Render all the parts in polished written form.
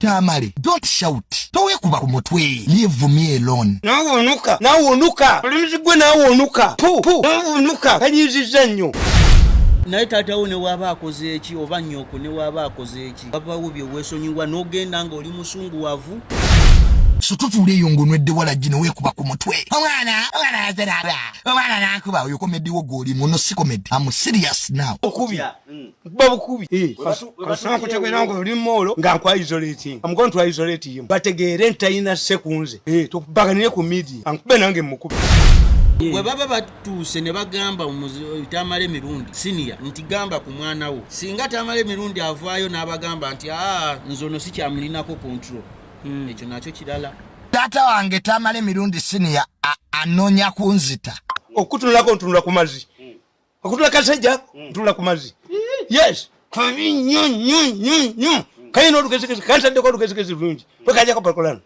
Tamale, don't shout. Toweekuba ku mutwe. Leave me alone. Naawe onuka, naawe onuka, olumizi gwe naawe onuka, pu pu, naawe onuka, kanyiizizza nnyo. Naye taata wo newaaba akoze eki oba nnyoko newaaba akoze eki, wabawo bye weesonyiwa n'ogenda ng'oli musunguwavu. So totuula eyo ng'onwedde walagi ne weekuba ku mutwe. Omwana, omwana azeraba, omwana nankuba. Oyo comedy wo gw'olimu, ono si comedy. I'm serious now. Bukubi. Nkuba bukubi. Kasita nkutegeera nga oli moolo nga nkwa isolating. I'm going to isolate him. Bategeere nti talina sse ku nze. Tukubaganire ku media. Ankube nange mmukube. Bwe baba batuuse ne bagamba Tamale Mirundi senior nti gamba ku mwana wo, singa Tamale Mirundi avaayo n'abagamba nti aa nze ono sikyamulinako control, ekyo nakyo kirala. Taata wange Tamale Mirundi senior anoonya kunzita. Okutunulako ntunula ku mazzi. Okutunula kasajja ntunula ku mazzi. Yes, kabi nnyo nnyo nnyo nnyo. Kalina olugezigezi, kantaddeko olugezigezi lungi. Bwe kajjako bakolano.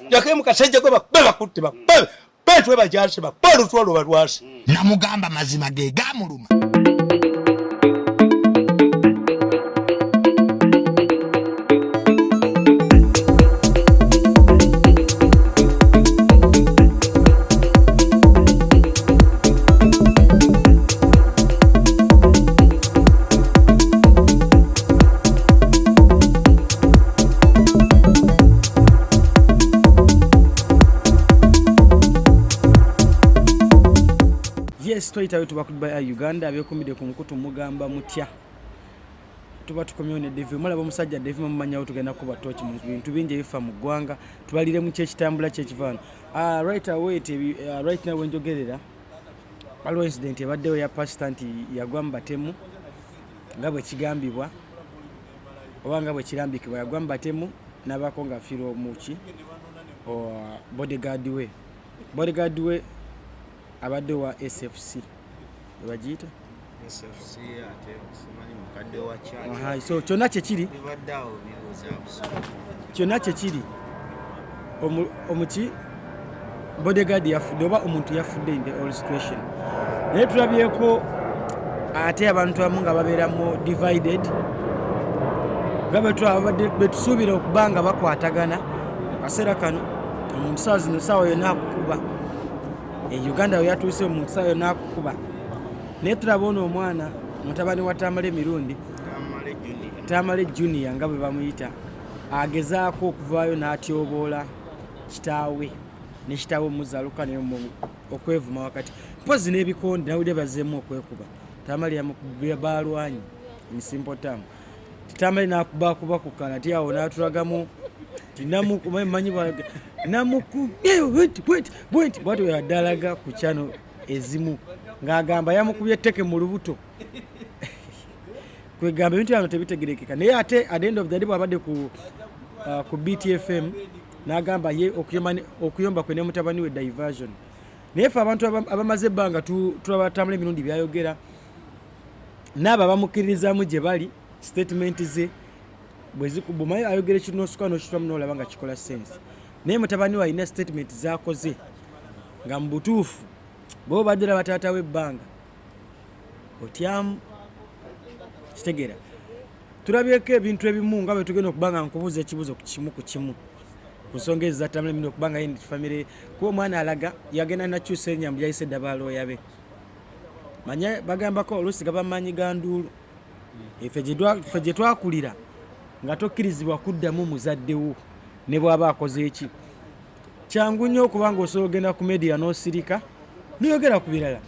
Jakemu kasajja gwe bakube bakutte bakube. Betwe bajase bakube olutwalo balwase. Namugamba mazima ge gamuluma. Yes, twayitayo tuba ku Dubai Uganda, abeekumidde ku mukutu mugamba mutya? Tuba tukomyewo ne Devi. Mulaba omusajja Devi mumanyawo, tugenda kuba toki mu bintu bingi ebifa mu ggwanga, tubalire mu kyekitambula kyekivaano. Right away, right now wenjogerera waliwo incident ebaddewo ya pastor nti yagwa mu batemu nga bwe kigambibwa oba nga bwe kirambikibwa, yagwa mu batemu n'abaako ng'afiirwa omuki bodyguard we. Bodyguard we abadde wa SFC webagiyita SFC, ate simanyi mukadde wa church. Aha, so kyonna kyekiri bibadde awo bibuuza. Kyonna kyekiri omuki bodyguard yafudde oba omuntu yafudde in the all situation, naye tulabyeko ate abantu abamu nga babeeramu divided nga betusuubira okuba nga bakwatagana mu kaseera kano. Omuntu saawa zino saawa yonna akukuba. E Uganda we yatuuse, omuntu saawa yonna akukuba, naye tulaba ono omwana mutabani wa Tamale Mirundi, Tamale Junior, Tamale Junior nga bwe bamuyita, agezaako okuvaayo n'atyoboola kitaawe ne kitaawe omuzaaluka naye okwevuma wakati mpozi n'ebikonde. Nawulire bazzeemu okwekuba. Tamale yamukubye, balwanye in simple term. Tamale n'akubakuba ku kalati awo n'atulagamu ti manyi namukubye bwenti bwenti bwenti bwatyo, yadde alaga ku channel ezimu ng'agamba yamukubye etteke mu lubuto. Kwegamba ebintu byano tebitegerekeka, naye ate at the end of the day bwabadde ku BTFM n'agamba ye okuyomba kwe ne mutabani we diversion. Naye ffe abantu abamaze ebbanga tulaba Tamale emirundi byayogera n'abo abamukkiririzaamu gye bali, statement ze bwezikubumayo ayogera ekintu nosuka nokitwamu nolaba nga kikola sense, naye mutabani we alina statement zakoze nga mu butuufu bwe obadde olaba taata we ebbanga otyamu kitegeera. Tulabyeko ebintu ebimu nga bwe tugenda okuba nga nkubuuza ekibuuzo ku kimu ku kimu ku nsonga ezo zatambula emirundi okuba nga ye famire, kuba omwana alaga yagenda nakyusa erinnya mbu yayise dda balooya be. Manye bagambako oluusi gaba maanyi ga nduulu. Ffe gye twakulira nga tokkirizibwa kuddamu muzadde wo ne bw'aba akoze eki. Kyangu nnyo okuba nga osobola ogenda ku media n'osirika noyogera ku birala.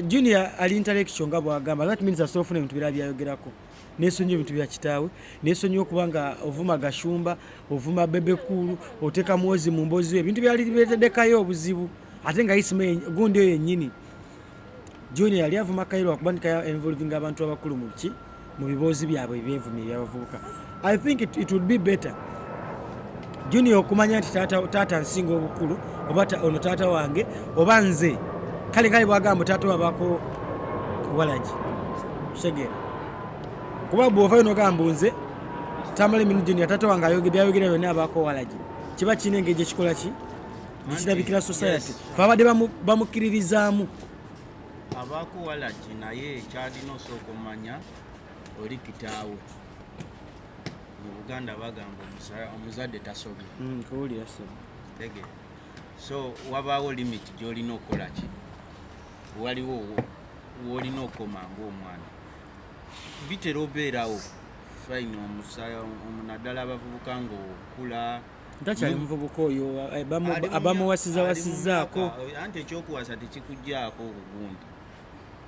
Junior ali intellectual nga bw'agamba, that means asobola ofuna ebintu birala byayogerako. Nesonyiwa ebintu bya kitaawe, nesonyiwa okuba nga ovuma Gashumba, ovuma Bebe Cool, oteeka mwozi mu mbozi, ebintu byali bireeteddekayo obuzibu. Ate nga Isma gundi oyo yennyini Junior yali avuma Kairo akuba nti kaya involving abantu abakulu mu ki mu biboozi byabwe ebyevumye ebyabavubuka. I think it would be better Junior okumanya nti taata nsinga obukulu oba ono taata wange oba nze kale kale bwagamba taata wabaako walagi kitegeera, kuba bw'ovayo nogamba nze Tamale Emirundi Junior taata wange byayogera byonna abaako walagi, kiba kirina engeri gyekikola ki gekirabikira society. Fe abadde bamukkiririzaamu. Abaako walagi, naye kyalina osooka omanya oli kitaawe. Mu Buganda bagamba omuzadde tasobya. Kuwulira ssebo. Tegeera. So wabaawo limit gy'olina okukola ki, waliwo w'olina okukoma ng'omwana. Bitera obeerawo, fine, naddala abavubuka ng'okula. Ntakyali muvubuka oyo, abamuwasiza wasizaako. Ali mu myaka, anti ekyokuwasa tekikugjaako obugundi.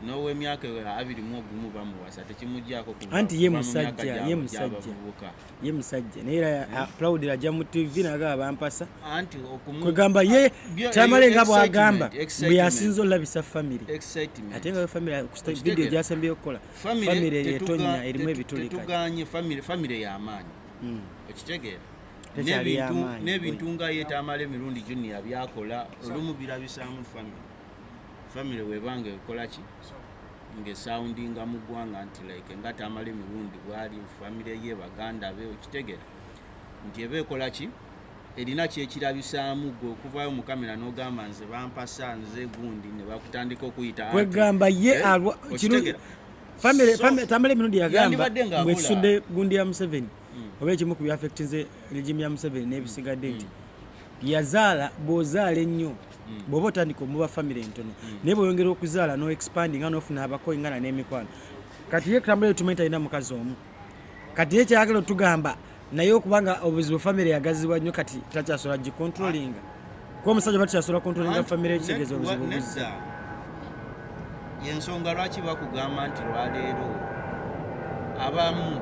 N'ow'emyaka 21 bamuwasa, tekimugjaako Anti ye kuva mu myaka musajja, ye musajja. gy'abavubuka. Ye musajja, naye era proud ajja mu TV nagaba bampasa. Anti Kwegamba ye Tamale nga bw'agamba excitement. bwe yasinza olabisa family, Excitement. ate nga family Okitegeera? video gyasembyeyo okukola, Family family etonya erimu ebituli kati. Tetuganye family y'amaanyi, okitegeera? Tekyali y'amaanyi, N'ebintu nga ye Tamale Emirundi Junior byakola olumu birabisaamu family. Family webanga ekola ki, ng'esoundinga mu ggwanga nti like nga Tamale Emirundi bwali family ye, baganda be, okitegeera nti eba ekola ki, erina kyekirabisaamu. Gwe okuvaayo mu kamera n'ogamba nze bampasa, nze gundi, ne bakutandika okuyita auntie. Kwegamba ye Eh, alwa okitegeera? family So, Tamale Emirundi yagamba yandibadde ng'akola. mbwe ekisudde gundi ya Museveni oba ekimu ku byaffectinze regime ya Museveni n'ebisigadde nti yazaala. Bw'ozaala ennyo, bw'oba otandika omuba family entono, naye bw'oyongera okuzaala no expanding nga n'ofuna abakoyi ngana n'emikwano. Kati ye Tamale tumanyi talina mukazi omu. Kati ye kyayagala otugamba naye okubanga obuzibu family yagazibwa nnyo, kati takyasobola gicontrollinga, kuba omusajja oba takyasobola controllinga Anti family, kitegeeza obuzibu buzze. Nedda, yensonga lwaki bakugamba nti lwaleero abamu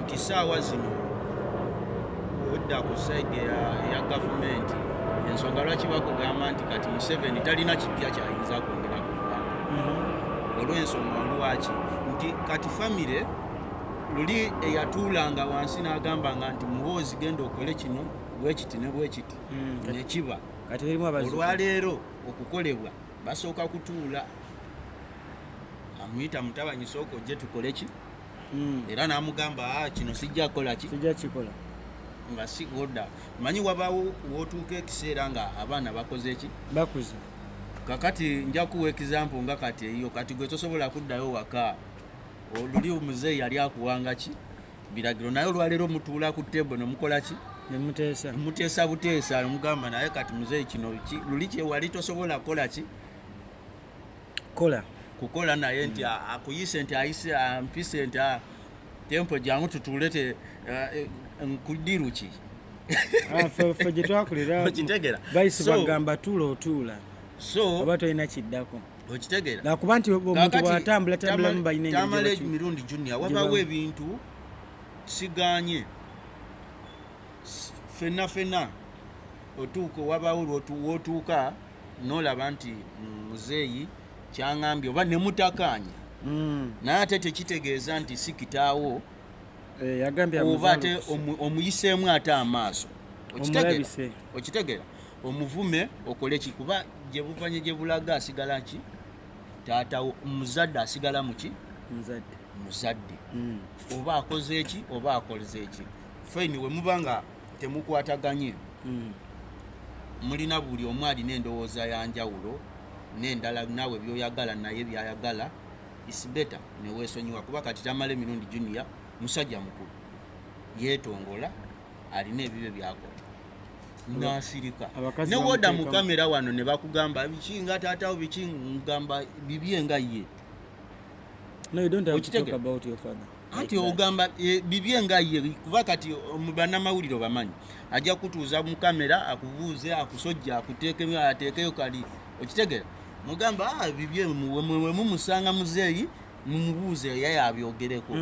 nti saawa zino odda ku side eya gavumenti. Ensonga lwaki bakugamba nti kati Museveni talina kipya kyayinza kwongera ku ggwanga, olw'ensonga lwaki nti kati famire luli eyatuulanga wansi n'agambanga nti Muhoozi genda okole kino bwekiti ne bwekiti, nekiba. Kati erimu abazzukulu. Olwaleero okukolebwa basooka kutuula, amuyita, "Mutabanyi, sooka ojje tukole ki." Era n'amugamba, "Ah, kino sijja kukola ki." Sijja kikola. Nga si oda manyi wabaawo wootuuka ekiseera nga abaana bakoze ki? Bakuze. Kakati nja kuwa example nga kati eyo, kati gwe tosobola kuddayo waka. Luli omuzeeyi yali akuwanga ki biragiro, naye olwaleero mutuula ku table nemukola ki? Nemuteesa. Muteesa buteesa, nemugamba, "Naye kati muzeeyi, kino ki?" Luli kyewali tosobola kukola ki? Kola. Kukola, naye nti akuyise nti ayise ampise nti, "Ah, tempo, jangu tutuule te nkudiru ki." Ah, ffe gye twakulira Okitegeera? bayisi bagamba tuula otuula, So oba tolina kiddako. Okitegeera? Lwakuba nti omuntu Kaakati, bw'atambula tambulamu balina engeri Tamale Mirundi Junior, wabaawo ebintu siganye. Fenna fenna otuuka, wabaawo w'otuuka n'olaba nti muzeeyi kyaŋambye oba ne mutakanya, naye ate tekitegeeza nti si kitaawo. Eh, yagambye oba ate amuzaalukuse. Omuyiseemu ate amaaso. Okitegeera? Omulabise. Okitegeera? Omuvume okole ki, kuba gye buvanye gye bulaga asigala ki taatawo, omuzadde asigala muki? Muzadde. Muzadde. Oba akoze eki oba akoze eki, fine, we muba nga temukwataganye, mulina buli omu alina endowooza ya njawulo n'endala, naawe byoyagala naye byayagala, is better neweesonyiwa, kuba kati Tamala Emirundi Junior musajja mukulu, yeetongola, alina ebibyo byakola nasirika. Abakazi Newoda mu bamuteekamu. kamera wano ne bakugamba biki nga taatawo biki, ngamba bibye nga ye. No, you don't have to talk Okitegeera? about your father Anti like that. ogamba bibye nga ye, kuba kati mu bannamawulire obamanyi, ajja kutuuza mu kamera akubuuze, akusojja, akuteekemu, ateekeyo kali. Okitegeera? Mugamba, "Ah, bibye." We mumusanga muzeeyi mumubuuze ye abyogereko.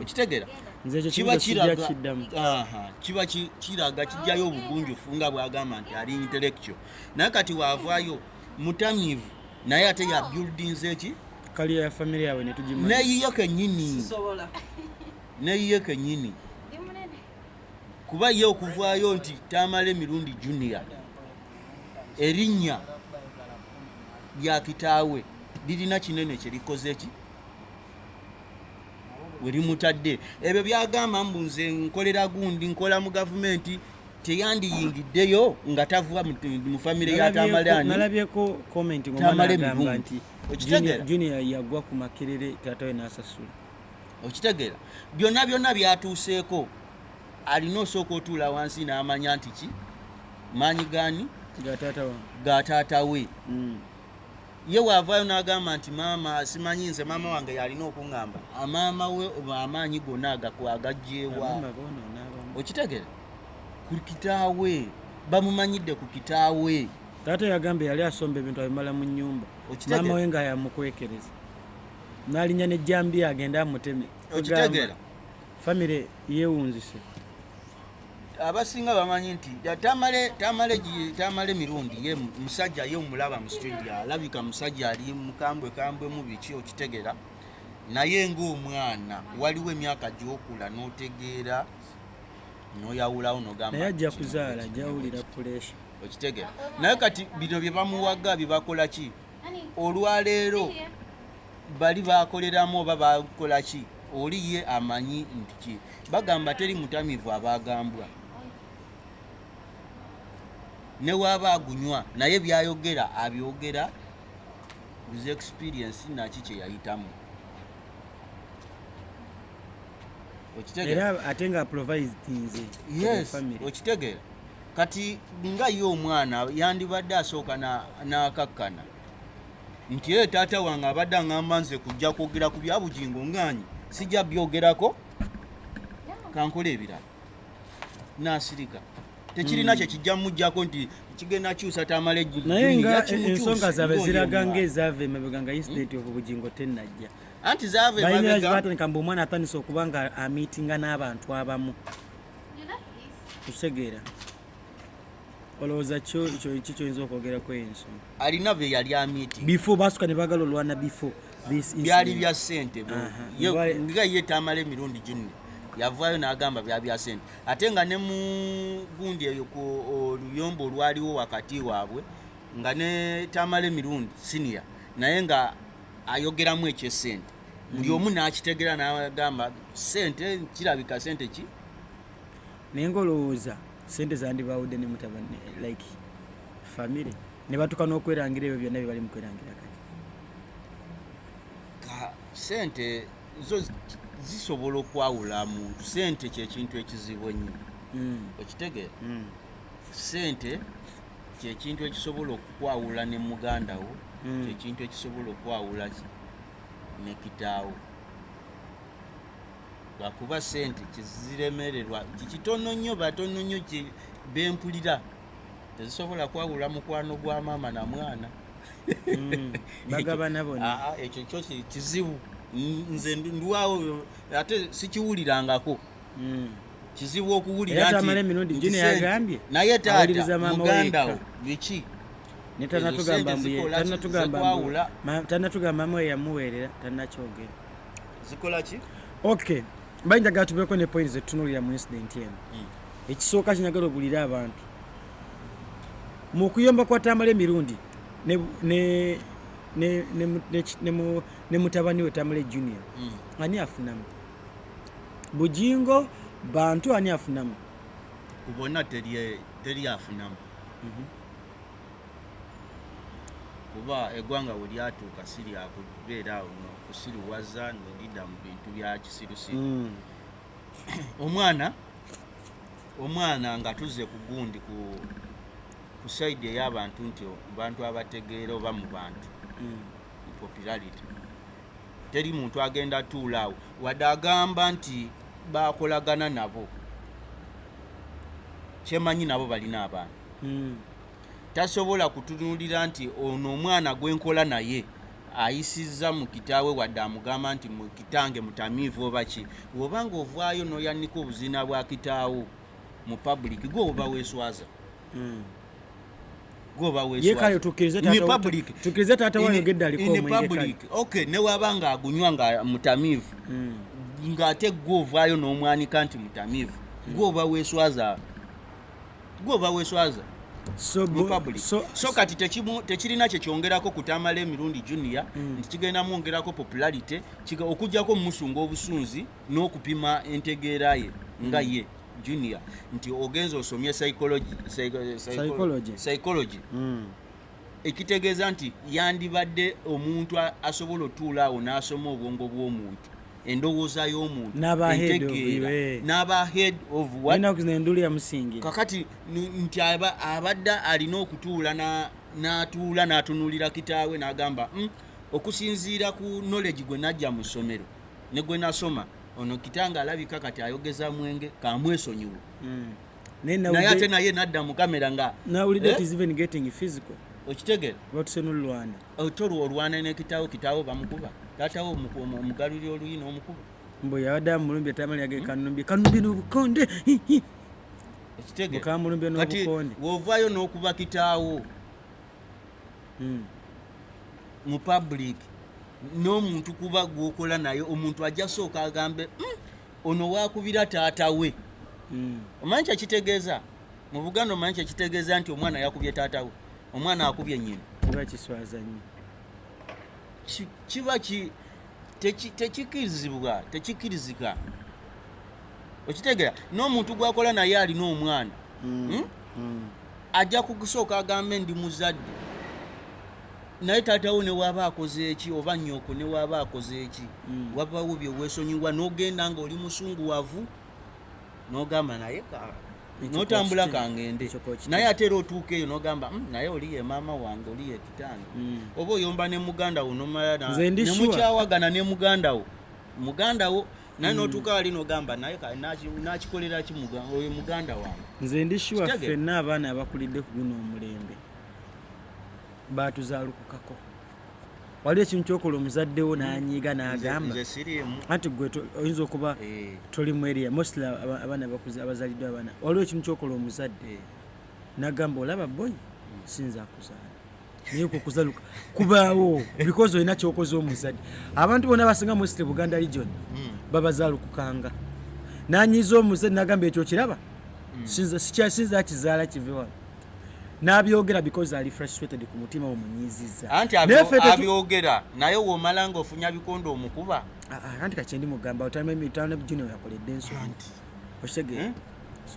Okitegeera? Nze ekyo Kiba kibuuzo sijja kiraga kiddamu. Aha, kiba kiraga kijjayo obugunjufu nga bwagamba nti ali intellectual, naye kati waavaayo mutamiivu, naye ate ya buildinze ki? Kaliya ya family yaabwe netugimanya. Neyiye kenyini. Sisobola. Neyiye kenyini, kuba ye okuvaayo nti Tamala Emirundi Junior erinnya lya kitaawe lirina kinene kyerikoze ki we limutadde. Ebyo byagamba mbu nze nkolera gundi, nkola mu gavumenti, teyandiyingiddeyo nga tava mu famire ya Tamale ani. Nalabyeko comment ng'omwana Tamale agamba Mirundi. nti Okitegeera? Junior yagwa ku Makerere, taata we n'asasula. Okitegeera, byonna byonna byatuuseeko, alina osooka otuula wansi n'amanya nti ki maanyi gaani? Ga taata wange. Ga taata we. Ye waavaayo n'agamba nti maama simanyi, nze maama wange yalina okuŋŋamba. Maama we amaanyi gonna agagyewa? Abamma boonoona abamu. Okitegeera, ku kitaawe bamumanyidde ku kitaawe. Taata yagambye yali asomba ebintu abimala mu nnyumba. Okitegeera? Maama we nga yamukwekereza n'alinnya nejjambiya agende amuteme. Okitegeera? Famire yeewunzise. Abasinga bamanyi nti Tamale Mirundi ye musajja, ye omulaba mu studio alabika musajja ali mukambwe kambwe mu biki, okitegeera, naye ng'omwana waliwo emyaka gy'okula n'otegeera n'oyawulawo n'ogamba Naye ajja kino, kuzaala, kino, ajja awulira kino. Pressure. Okitegeera, naye kati bino bye bamuwaga bye bakola ki olwaleero, bali bakoleramu oba bakola ki, oli ye amanyi nti ki bagamba teri mutamivu abagambwa ne waaba agunywa, naye byayogera abyogera with experience naki kye yayitamu. Okitegeera? Era ate nga providinze. Yes, okitegeera, kati nga ye omwana yandibadde asooka n'akakkana nti ye taata wange abadde aŋŋamba nze kujja kwogera ku bya Bugingo, ngaanyi sijja byogerako, kankole ebirala, n'asirika. Tekirina kye kijja mujjako nti kigenda kyusa Tamale. Naye nga ensonga zaabwe ziraga ngaezaava emabega nga incident of Bugingo tennajja. Anti zaava Balina emabega. batandika mbu omwana atandise okuba nga amiitinga n'abantu abamu, okitegeera? Olowooza kyo ki kyoyinza okwogerako ensonga? Alina bye yali amiiti. Before basuka ne bagala olwana, before this Byali incident. Bya ssente. Nga ye Tamala Emirundi Junior yavaayo n'agamba bya ssente, ate nga ne mu gundi eyo ku oluyombo olwaliwo wakati waabwe nga ne Tamala Emirundi Senior naye nga ayogeramu ekyessente, buli omu n'akitegera n'agamba ssente, kirabika ssente ki. Naye ngaolowooza sente zandibawudde ne mutabani, like family ne batuuka n'okwerangira ebyo byonna bye bali mu kwerangira kati? Ka sente zo zisobola okwawula muntu. Sente kyekintu ekizibu ennyo. Okitegeera? Sente kyekintu ekisobola okukwawula ne muganda wo. Kyekintu ekisobola okwawula ne kitaawo, lwakuba sente kyeziremererwa kitono nnyo, batono nnyo bempulira tezisobola kwawula mukwano gwa maama na mwana. Bagabana bonna. Ah, ah, ekyo kyo kizibu. Nze ndwawo ate sikiwulirangako. Kizibu okuwulira Era nti Tamale Emirundi nti Junior yagambye naye awuliriza taata maama we muganda wo yekka. biki. Ne Ezo tanatugamba sente mbu zikola ki? tanatugamba Zikwawula. Tanatugamba maama we yamuweerera, tanakyogera. Zikola ki? Okay, mba njagala tubeeko ne point zetutunuulira mu incident eno. Ekisooka kinjagala obulire abantu, mu kuyomba kwa Tamala Emirundi ne mutabani we Tamale Junior, ani afunamu? Bugingo, bantu, ani afunamu? Ku bonna teri afunamu, kuba eggwanga we lyatuuka si lyakubeera awo kusiriwaza nelidda mu bintu bya kisirusiru. Omwana nga tuzze ku gundi ku side ey'abantu nti bantu abategeera oba mu bantu mu popularity, teri muntu agenda tuula awo wadde agamba nti bakolagana nabo. Kyemanyi nabo balina abaana. Tasobola kutunuulira nti ono omwana gwenkola naye ayisizza mu kitaawe, wadde amugamba nti mu kitange mutamiivu oba ki. Bw'obanga ovaayo n'oyanika obuziina bwa kitaawo mu public, gwe oba weeswaza. Gwe oba Ye kale tukkirize In public. Tukkirize taata we ayogedde aliko In omwenge kale. public. Okay, ne waba nga agunywa nga mutamiivu, ng'ate gwe ovaayo n'omwanika nti mutamiivu, gwe oba weeswaza, gwe oba weeswaza So, mu public. So kati tekirina kyekyongerako kutamala Emirundi Junior nti kigenda mwongerako popularity, okugjako musunga obusunzi n'okupima entegeera ye nga ye Junior nti ogenza osomye psychology, Psychology. Psychology. Ekitegeeza nti yandibadde omuntu asobola otuula awo n'asoma obwongo bw'omuntu. Endowooza y'omuntu, N'aba head of entegeera, you, eh. n'aba head of what? Ennaku zino endulu yamusingira. Kakati nti abadde alina okutuula n'atuula n'atunuulira kitaawe n'agamba, okusinziira ku knowledge gwe najja mu ssomero ne gwe nasoma, ono kitange alabika kati ayogeza mwenge, kamwesonyiwe." Naye Naye ate naye nadda mu kamera nga nawulidde Eh? it is even getting physical. Okitegeera? Batuse n'olwana. Tolwa olwana ne kitaawo, kitaawo bamukuba, taatawo omugalulira oluyi n'omukuba. Mbu yabadde amulumbye, tamali yage kanumbye kanumbye n'obukonde. Hi, hi. Okitegeera? Bukamulumbye Kati n'obukonde. wovaayo n'okuba kitaawo mu public n'omuntu kuba gwokola naye, omuntu ajja sooka agambe, ono wakubira taata we." Omanyi kyekitegeeza mu Buganda? Omanyi kyekitegeeza nti omwana yakubye taata we, omwana akubye nnyina? Kiba kiswaza nnyo. Kiba tekikkirizibwa, tekikkirizika. Okitegeera? N'omuntu gwakola naye alina omwana, Ajja kukusooka agambe, "Ndi muzadde, naye taatawo ne waaba akoze eki oba nnyoko ne waaba akoze eki, wabawo byeweesonyiwa n'ogenda nga oli musunguwavu n'ogamba naye Ekyo n'otambula kokitebe. kangende." Ekyo kokitebe. Naye ate era otuuka eyo n'ogamba, naye oli ye maama wange, oli ye kitange." Oba oyomba ne muganda wo nomala Nze ndi ne sure. mukyawagana ne muganda wo, muganda wo, naye n'otuuka wali n'ogamba, "Naye nakikolera ki oyo muganda wange?" Nze ndi sure Kitegeera. ffenna abaana abakulidde ku guno omulembe batuzaalukukako. Waliwo ekintu kyokola omuzaddewo n'anyiiga n'agamba. Nze siriimu. Anti gwe oyinza okuba toli mu area. Mostly abaana bakuze, abazaliddwa abaana, waliwo ekintu kyokola omuzadde nagamba, "Olaba boy, sinza akuzaala," naye kukuzaluka kubaawo because olina kyokoze omuzadde. Abantu bonna basinga, mostly Buganda region, babazaalukukanga nanyiza omuzadde nagamba, "Ekyo kiraba, sinza akizaala, kive wano." N'abyogera because ali frustrated ku mutima, omunyiziza. Anti Naye ffe abyogera, naye womala nga ofunya bikondo omukuba. Ah, ah, anti kakyendi mugamba otana junior yakoledde ensobi, okitegeera? Hmm?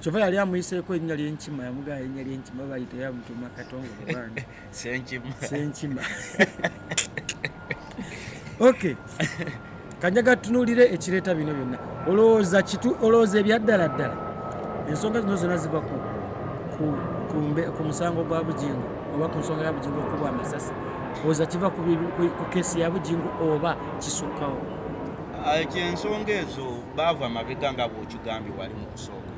Kyova yali amuyiseeko erinnya lyenkima, yamugamba erinnya lyenkima bayita yamutuma Katongole bandi. Senkima. Senkima. Okay, kanjaga tunuulire ekireeta bino byonna. Olowooza kitu, olowooza ebyaddala ddala ensonga zino zonna ziva ku musango gwa Bugingo oba ku nsonga ya Bugingo okubwa amasasi? Olowooza kiva ku case ya Bugingo oba kisukkawo? Kyensonga ezo baava mabega, nga bwokigambye wali mu kusooka,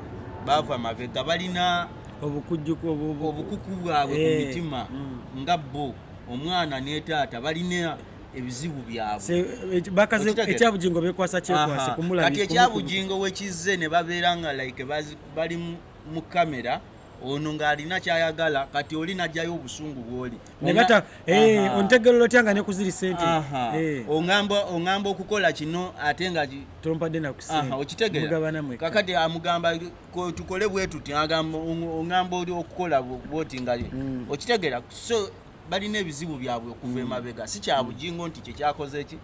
baava mabega, balina obukujjuko obukuku bwabwe ku mitima, nga bo omwana ne taata balina ebizibu byabwe. Bakaze Okitegeera? Ekyabugingo bekwasa kyekwase kumulabisa. Kati ekyabugingo wekizze ne babeera nga like bali mu kamera, ono ng'alina kyayagala, kati oli najjayo obusungu bwoli. Negata ontegerera otya nga nekuziri sente? Oŋŋamba okukola kino ate nga Tompadde na Aha, okitegeera? Mugabana mwekka. Kakati amugamba, "Tukole bwe tuti," agamba, "Oŋŋamba oli okukola bwoti," nga okitegeera? So balina ebizibu byabwe okuva emabega, si kya Bugingo nti kyekyakoze ki.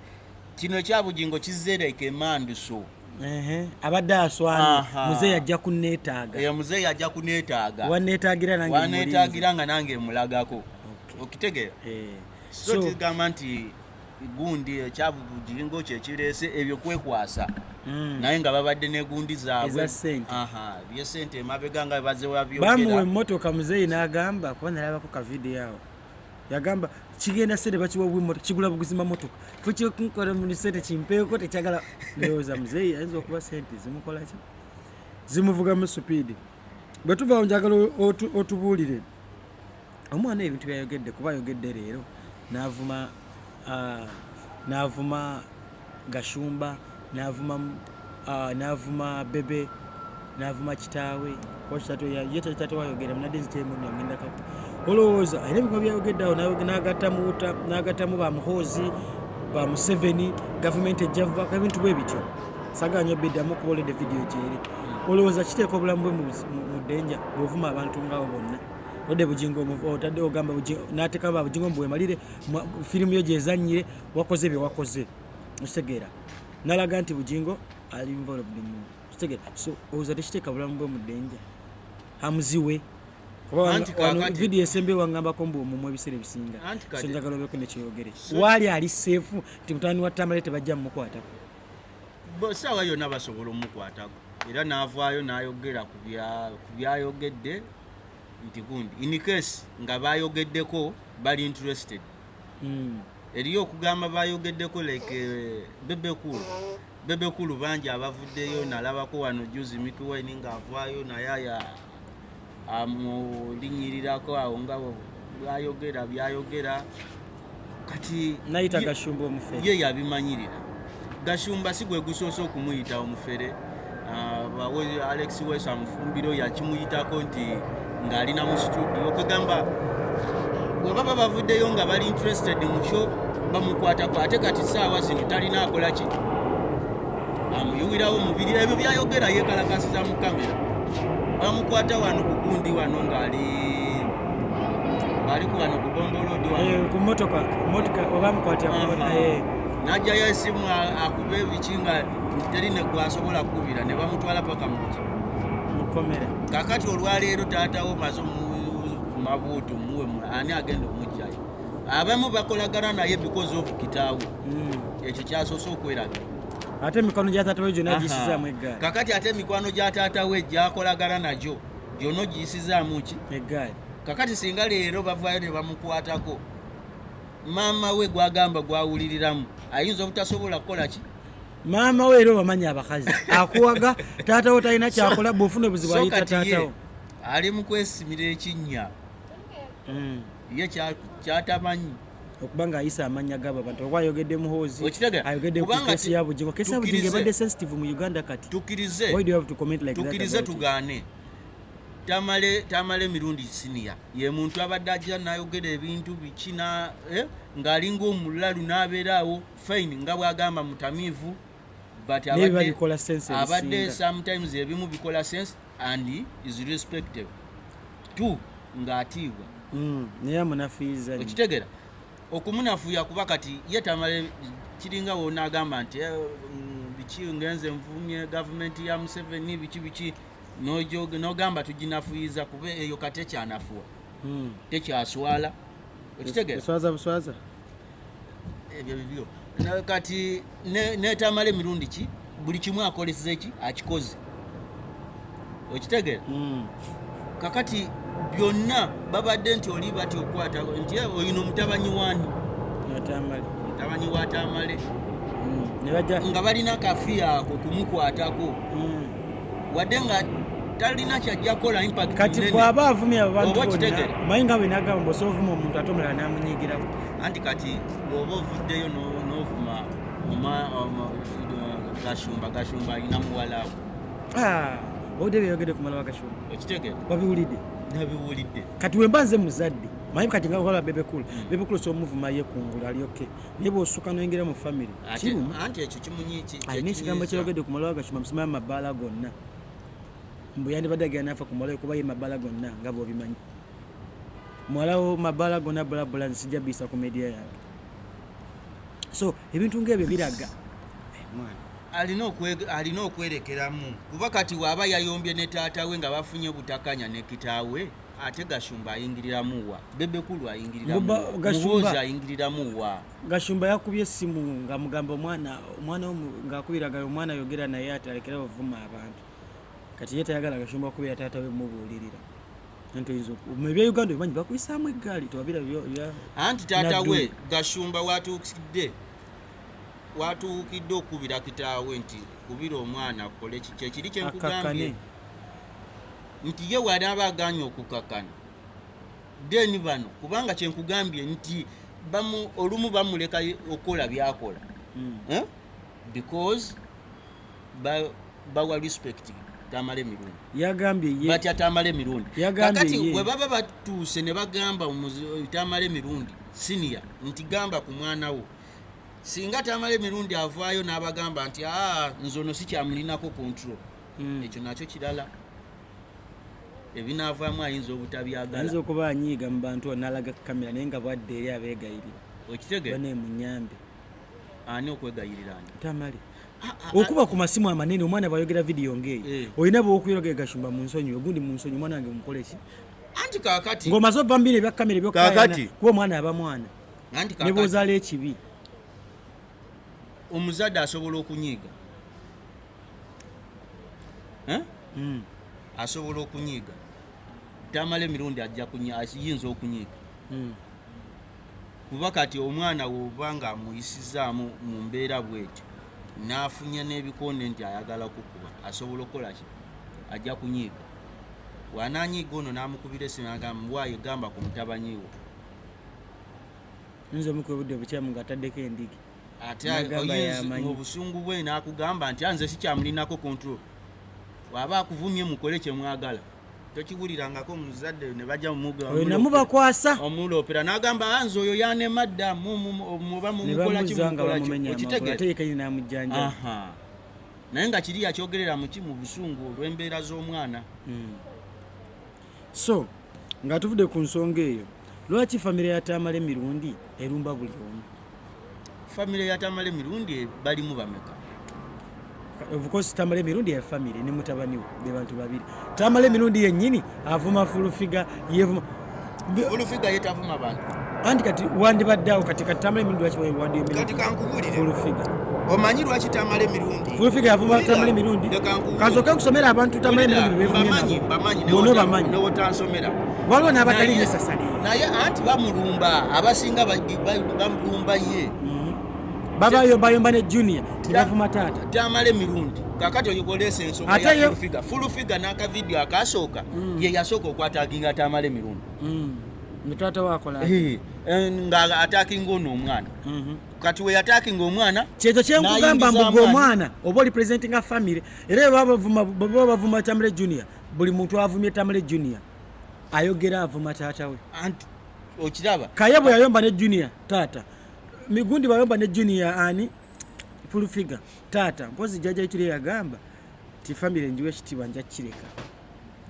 Kino ekyabugingo kizzeereka emanduso. Ehe, abadde aswana. Muzeeyi ajja kuneetaaga. Eyo muzeeyi ajja kuneetaaga. Waneetaagira nange. Waneetaagira nga nange mulagako. Okay. Okitegeera? Eh. So kigamba nti gundi ekyabugingo kyekireese ebyo kwekwasa, naye nga babadde ne gundi zaabwe. Eza ssente. Aha, byesente emabega nga baze Bamuwa babyogera. emmotoka, muzeeyi n'agamba, kuba nalabako ka video awo, yagamba kigenda sente bakiwa bwimotoka, kigula buguzi mamotoka, fukinkola muni sente kimpeeko tekyagala. Ndowooza muzeeyi ayinza okuba sente zimukola ki, zimuvugamu speed. Bwe tuvaawo, njagala otubuulire omwana ebintu byayogedde, kuba ayogedde leero n'avuma, n'avuma Gashumba, n'avuma Bebe, n'avuma kitaawe, kuba kitaawe ye taate wayogera munadde nzitemunagenda. Olowooza alina ebigambo byayogedde awo n'agattamu ba Muhoozi, ba Museveni, gavumenti ejja vaako, ebintu bwe bityo. Sagala nnyo biddamu kuba olwedde video gyeri. Olowooza kiteeka obulamu bwe mu ddenja bw'ovuma abantu ngaabo bonna? Odde Bugingo otadde ogamba n'ateekamu ba Bugingo mbu wemalire firimu yo gyezannyire, wakoze bye wakoze, okitegeera? Nalaga nti Bugingo ali involved mu, okitegeera? So olowooza tekiteeka bulamu bwe mu ddenja amuziwe? Kuba Anti wano kaakati- video esembye wangambako mbu omumwa ebiseera ebisinga. Anti So kati- njagala obeeko nekyeyogere waali ali safe nti mutabani wa Tamale tebajja mumukwatako. Saawa yonna basobola omukwatako, era n'avaayo n'ayogera ku byayogedde nti gundi, in case nga bayogeddeko bali interested. Eriyo okugamba bayogeddeko like Bebe Cool. Bebe Cool bangi abavuddeyo, nalabako wano juzi Mikie Wine ng'avaayo naye aya amulinyirirako awo nga bwayogera byayogera. Kati nayita Gashumba omufere. Ye yabimanyirira. Gashumba si gwe gusoose okumuyita omufere. Ah, Alex Wesa Mufumbiro yakimuyitako nti ng'alina mu studio. Kwegamba bwe baba bavuddeyo nga bali interested mu kyo bamukwatako. Ate kati saawa zino talina akola ki amuyiwirawo mubiri. Ebyo byayogera yekalakasiza mu kamera. Bamukwata wano ku gundi wano ng'ali ng'ali ku wano ku Bombo Road wano. Eh, ku motoka oba mukwatira ku motoka. N'ajjayo esimu akube biki nga teri ne gwasobola kukubira, ne bamutwala paka muki? Mukomera. Kakati olwaleero taatawo maze omumabuuti omuwe, ani agenda omugjayo? Abamu bakolagana naye because of kitaawe. Ekyo kyasoose okwerabira. Ate emikono gya taata we gyonna gisizaamu eggaali. Kakati ate emikwano gya taata we gyakolagana nagyo gyonna ogiyisizaamu ki? Eggaali. Kakati singa leero bavaayo ne bamukwatako, maama we gwagamba gwawuliriramu ayinza obutasobola kukola ki? Maama we era obamanyi abakazi, akuwaga taata wo talina kyakola, bwofuna obuzibu So ayita kati ye taata wo. Ali mu kwesimira ekinnya. Ye kyatamanyi. Okuba ng'ayisa amannya g'abo abantu, oba ayogedde Muhoozi, Okitegera? ayogedde ku Kubanga kesi ya Bugingo. Kesi ya Bugingo ebadde sensitive mu Uganda kati. Tukkirize Why do you have to comment like that tukkirize about it? Tugaane, Tamale Mirundi Senior ye muntu abadde ajja n'ayogera ebintu biki na ng'alinga omulalu n'abeera awo fine, nga bw'agamba mutamiivu, but Naye biba bikola sense abadde ebisinga. Sometimes ebimu bikola sense and is respected too, ng'atiibwa. Naye amunafuyiza nnyo. Okitegera, okumunafuya kuba kati ye Tamale kiringa wonaagamba nti biki ngenze nvumye gavumenti ya Museveni biki biki, n'ogamba tuginafuyiza, kuba eyo kati ekyanafuwa, tekyaswala. Okitegera? Eswaza buswaza. Ebyo bibyo. Kati netamala emirundi ki buli kimu akoleseza eki akikoze. Okitegera? Kakati byonna babadde nti oli bati okwata nti oyino mutabanyi wani? Atamale. Mutabanyi wa Tamale. Ne bajja Nga balina kafi ako kumukwatako, wadde nga talina kyajja kukola impact Kati nnene. bw'aba avumye abo bantu Oba bonna, okitegeera? omanyi nga bwe nagamba, bw'osobola ovuma omuntu ate omulala n'amunyigirako. Anti kati bw'oba ovuddeyo n'ovuma Gashumba, Gashumba alina muwalawo. Ah, owulidde byeyogedde ku mala Gashumba? Okitegera? Wabiwulidde? Nabiwulidde. Kati wemba nze muzadde, manyi kati nga kola Bebe Cool, Bebe Cool somuvuma ye kungulu alyoke, naye bw'osuka noyingira mu family kiruma. Anti ekyo kimunyi Alina ekigambo kyekinyiiza. Kyeyogedde ku mala Gashumba, musimayo amabaala gonna, mbu yandibadde agenda nafa ku muwala we, kuba ye mabaala gonna nga bw'obimanyi muwalawo mabaala gonna bulabula, nsijja biyisa ku media yange. So ebintu ng'ebyo biraga. Eh, mwana. Alina okwerekeramu, kuba kati waaba yayombye ne taata we nga bafunye butakanya ne kitaawe, ate Gashumba ayingiriramu wa? Bebe Cool ayingiriramu wa? Gashumba- Muhoozi ayingiriramu wa? Gashumba yakubye essimu ng'amugamba omwana ng'akubiraga omwana ayogera naye ati alekera ovuma abantu. Kati ye tayagala Gashumba kubira taata we mubuulirira, nti oyinza mu ebya Uganda obimanyi, bakuyisaamu eggaali tewabira Anti taata we Nadduli. Gashumba watuukidde okubira kitaawe nti kubira omwana akole kiki ekiri kyenkugambye. Akakkane. Nti ye wanaaba aganye okukakkana, then bano, kubanga kyenkugambye nti olumu bamuleka okukola byakola. Eh? Because bawa respect Tamale Emirundi. Yagambye ye Batya Tamale Emirundi. Yagambye Kakati ye. bwe baba batuuse ne bagamba Tamale Emirundi Senior nti gamba ku mwana wo, singa Tamale Emirundi avaayo n'abagamba nti aa nze ono sikyamulinako control, ekyo nakyo kirala, ebinaavaamu ayinza obutabyagala. Ayinza okuba anyiiga mu bantu n'alaga kamera, naye nga bwadde eri abeegayirira. Okitegera? Bane munyambe. Ani okwegayirira ani? Tamale okuba ku masimu amanene, omwana bwayogera vidiyo ng'eyo, olina bwokuyogera Gashumba mu nsonyi, ogundi mu nsonyi, omwana wange mukole ki? Anti kaakati Ng'omaze ova mu bino ebya kamera ebyokayana, Kaakati. kuba omwana aba mwana Anti ne kaakati bw'ozaala ekibi. Omuzadde asobola okunyiiga. Eh? Asobola okunyiiga. Tamala emirundi ajja ayinza okunyiiga. Kuba kati omwana woba nga amuyisizaamu mu mbeera bwetyo, n'afunya n'ebikonde nti ayagala kukuba, asobola okukola ki? Ajja kunyiiga. Bw'anaanyiiga ono n'amukubira essimu n'agamba, "Waayo, gamba ku mutabanyi wo." Oyinza omukuba obudde bukyamu ng'ataddeko endigi. Ate N'agamba oyinza yamanyi. Mu busungu bwe n'akugamba nti, "Anze sikyamulinako control, bw'aba akuvumye mukole kye mwagala." Tokiwulirangako muzadde ne bajja Oyo namubakwasa. Omuloopera n'agamba, "Ah, nze oyo yanema dda, muba Ne mumukola ki?" bamuzza nga Mumukola ki? bamumenya amagulu. Okitegeera? Ate ye kenyini n'amujjanjaba. Aha. Naye nga kiri yakyogerera muki? Mu busungu olw'embeera z'omwana. So nga tuvudde ku nsonga eyo, lwaki famire ya Tamala emirundi erumba buli omu? Famire ya Tamala emirundi balimu bameka? Of course Tamala emirundi ya famire ne mutabani we be bantu babiri. Tamala emirundi yennyini avuma Full Figure, yevuma. Full Figure yetavuma bantu. Anti kati wandibadde awo kati kati Tamala emirundi lwaki Kati kankubulire. Full Figure. Omanyi lwaki Tamala emirundi Full Figure yavuma Wulira, Tamala emirundi. Leka nkubulire. Kansooke nkusomera abantu Tamala Wulira, emirundi bevumye mbamanyi, nabo. mbamanyi. Bonna obamanyi. Newotansomera. Waliwo n'abatali nesasale. Naye anti bamulumba, abasinga bamulumba ye. Babayombayomba ne Junior tebavuma taata. Tamala emirundi kakati oyo oleesa ensonga Ate ya yo- Full Figure. Full Figure n'akavidiyo akasooka, ye yasooka okwatakinga Tamala emirundi. Ne taata waakola. Nga atakinga ono omwana. Kati we yatakinga omwana, Kyekyo kyenkugamba, n'ayingiza mbu gwe amaanyi. Omwana oba oli presentinga family, era bwe baba bavuma Tamale Junior, buli muntu avumye Tamale Junior ayogera avuma taata we. Anti okiraba. Kaye bwe yayomba ne Junior, taata. Migundi bwayomba ne Junior, ani, Full Figure, taata. Mpozi jjajja Ekiri yagamba ti family njiwa ekitiibwa, nja kireka,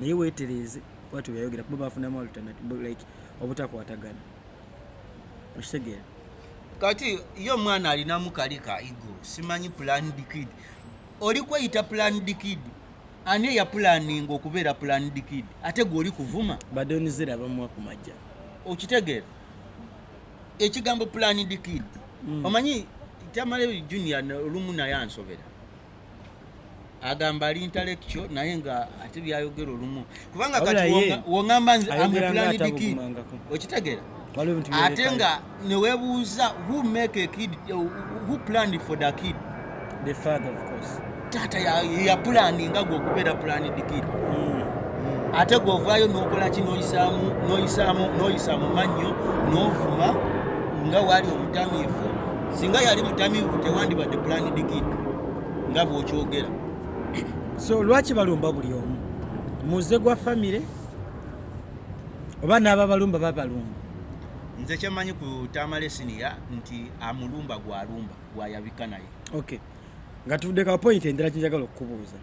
naye weetereeze. Bwatyo bwe yayogera, kuba bafunamu alternative like obutakwatagana, okitegeera? Kati ye omwana alinamu kali ka ego, simanyi planned kid. Oli kweyita planned kid, ani eyapulaninga okubeera planned kid ate gwe oli kuvuma? Badonizera bamuwa ku majja. Okitegeera ekigambo planned kid? Omanyi Tamale Junior olumu naye ansobera, agamba ali intellectual, naye nga ate byayogera olumu kubanga Wabula kati ye, wongamba nze am a ayogera nga planned kid. atabugumangako. Okitegeera? Waliwo ebintu Ate byolekayo. nga neweebuuza who make a kid, who planned for the kid? The father, of course. Taata yapulaninga gwe okubeera planned kid, ate gweovaayo n'okola ki? N'oyisaamu, n'oyisaamu, n'oyisa mu mannyo, n'ovuma nga waali omutamiivu. Singa yali mutamiivu tewandibadde planned kid nga bw'okyogera. So lwaki balumba buli omu? Muze gwa famire oba n'ababalumba babalumba? Nze kyemmanyi ku Tamale Senior nti amulumba gwalumba gwayabika naye. Okay, nga tuvudde ka point endala, kinjagala okukubuuza,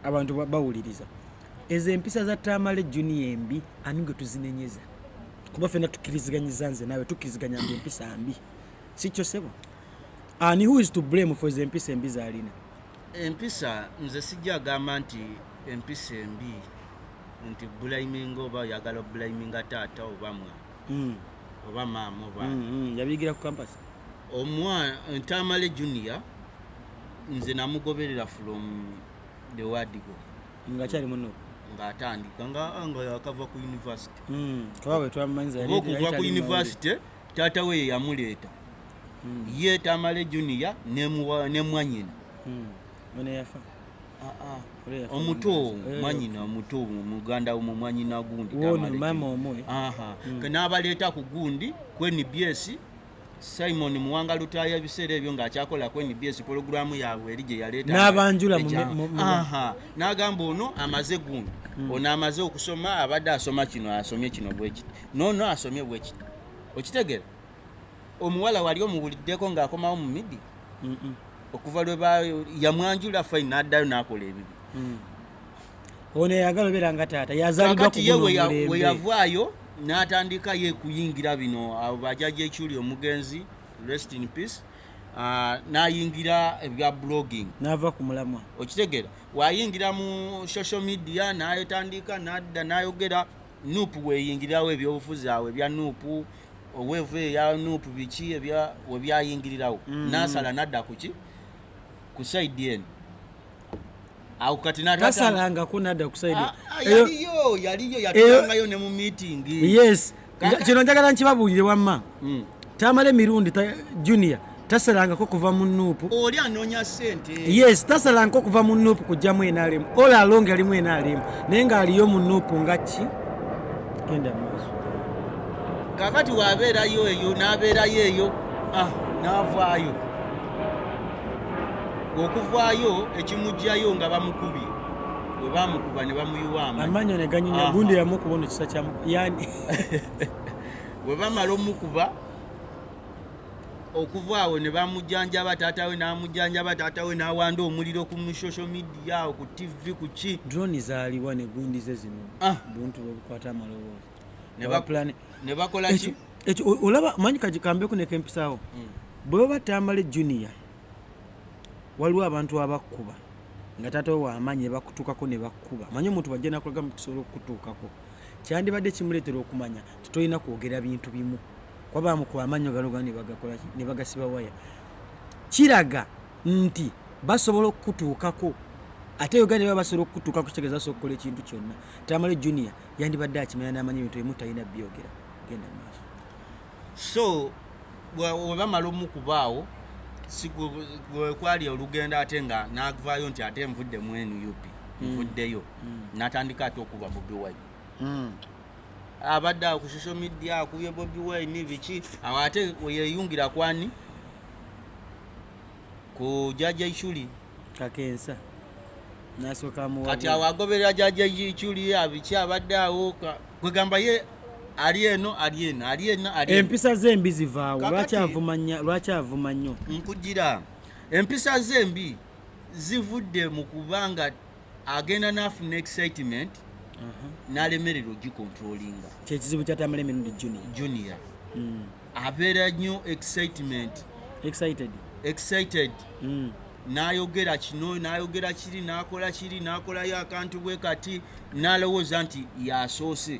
abantu bawuliriza ezo empisa za Tamale Junior embi, ani gwe tuzinenyeza? Kuba fenna tukkiriziganyiza, nze naawe tukkiriziganya mbu empisa mbi, si kyo sebo? Ani, who is to blame for ezo empisa embi z'alina? Empisa nze sijja agamba nti empisa embi nti blaminga oba oyagala oblaminga taata oba mwana oba maama oba Yabiyigira ku campus. Omwana Tamale Junior nze namugoberera from the word go. Nga kyali muno. Ng'atandika nga yakava ku university. Kuba bwe twamumanyiza Oba okuva yali ku tali mu university, taata we ye yamuleeta, ye Tamale Junior ne mwanyina. Ono yafa. Ole yafa. Omuto. Omulenzi. Mwanyina omuto, muganda wo, mwanyina gundi. Wono Tamale maama Junior. omwe. Aha. N'abaleeta ku gundi ku NBS, Simon Muwanga Lutaaya, ebiseera ebyo ng'akyakola ku NBS, pologulaamu yaabwe eri gye yaleeta. N'abanjula Aha. N'agamba ono amaze gundi, ono amaze okusoma, abadde asoma kino, asomye kino bwe kiti, noono asomye bwe kiti. Okitegeera? Omuwala wali omuwuliddeko ng'akomawo mu media? Okuva lwe yamwanjula fine, n'addayo n'akola ebibi. Ono eyagala obeera nga taata yazaliddwa ku Kakati ye guno we omulembe. yavaayo n'atandika ye kuyingira bino, abo bajjajja ekyuli, omugenzi rest in peace, n'ayingira ebya blogging. N'ava ku mulamwa. Okitegeera? Wayingira mu social media n'ayetandika n'adda n'ayogera NUP, weyingirirawo ebyobufuzi awo ebya NUP, oweevu eya NUP, biki ebya webyayingirirawo, n'asala n'adda kuki, ku side eno. Awo kati Tasalangako nadda ku side. Ah, ah, yaliyo, yaliyo, yatulangayo ne mu meeting. Yes. Kino njagala nkibabuulire wamma. Tamale Mirundi Junior tasalangako kuva mu NUP. Oli anoonya ssente. Yes, tasalangako kuva mu NUP kujja mu NRM. All along ali mu NRM. Naye ng'aliyo mu NUP nga ki? Genda mu maaso. Kakati wabeerayo eyo, n'abeerayo eyo, n'avaayo. Okuvaayo ekimuggyayo nga bamukubye. Bwe bamukuba ne bamuyiwa amanyo. Amanyo ne ganyinya, gundi yamukuba ono kisa kya yani. Bwe bamala omukuba, okuva awo ne bamujjanjaba, taata we n'amujjanjaba, taata we n'awanda omuliro ku social media awo, ku TV, ku ki. Drone zaaliwa ne gundi ze zino. Buntu bwe bukwata amaloboozi. Ne bakola ki? Ekyo olaba, manyi kambeko ne kempisaawo. Bwe baba Tamale Junior, waliwo abantu abakkuba nga taata we w'amaanyi ne bakutuukako ne bakkuba. Manyi omuntu bw'ajja n'akulaga mbu tusobola okukutuukako, kyandibadde kimuleetera okumanya nti tolina kwogera bintu bimu. Kuba baamukuba amannyo gano gano ne bagakola ki? Ne bagasiba waya. Kiraga nti basobola okukutuukako. Ate Uganda baba basobola okukutuukako, kitegeeza basobola okukola ekintu kyonna. Tamale Junior yandibadde akimanya n'amanya ebintu ebimu talina byogera. Genda mu maaso. So, bwe bamala omukubaawo, si kwali olugendo ate nga n'avaayo nti ate nvudde mu NUP, nvuddeyo. N'atandika ate okuba Bobi Wine. Abadde awo ku social media akubye Bobi Wine biki, awo ate we yeeyungira kwani? Ku Jjajja Ichuli. Kakensa. N'asooka amuwa Kati awo agoberera Jjajja Ichuli, abiki abadde awo, kwegamba ye ali eno, ali eno, ali eno, ali eno. Empisa ze embi zivaawo. Kakati Lwaki avuma nnyo? Nkugira empisa ze embi zivudde mu kubanga agenda n'afuna excitement n'alemererwa ogicontrollinga. Kyekizibu kya Tamale Mirundi Junior. Junior abeera nnyo excitement. Excited. Excited. N'ayogera kino, n'ayogera kiri, n'akola kiri, n'akolayo akantu bwe kati, n'alowooza nti yasoose.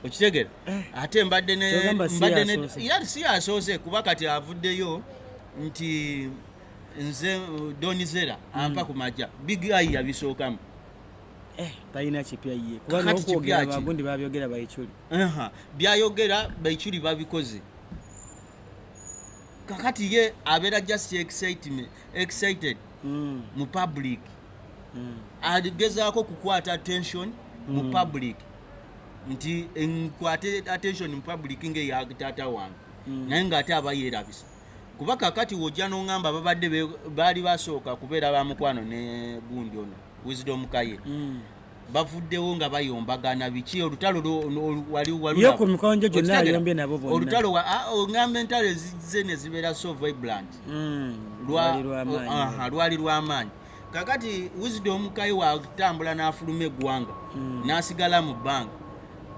Okitegeera? Ate mbadde ne Kyogamba si mbadde ne yasoose. Ya, si yasoose, kuba kati avuddeyo nti nze Don Zella ampa ku majja. Big Eye yabisookamu. Talina kipya ye. Kuba Kakati n'okwogera kipya ki? bagundi babyogera Baichuli. Aha, byayogera Baichuli babikoze. Kakati ye abeera just excited mu public. Agezaako kukwata attention mu public. Nti nkwate attention mu public ng'eya taata wange. Naye ng'ate aba yeerabisa. Kuba kakati w'ojja n'oŋŋamba babadde baali basooka kubeera ba mukwano ne gundi ono, Wisdom Kaye. Bavuddewo nga bayombagana biki, olutalo wali Ye ku mikwano gye gyonna Okitegeera? ayombye nabo bonna. Olutalo oŋŋamba entalo ezizze ne zibeera so vibrant. Lwali lw'amaanyi. Aha, lwali lw'amaanyi. Kakati Wisdom Kaye watambula n'afuluma eggwanga, n'asigala mu bbanga.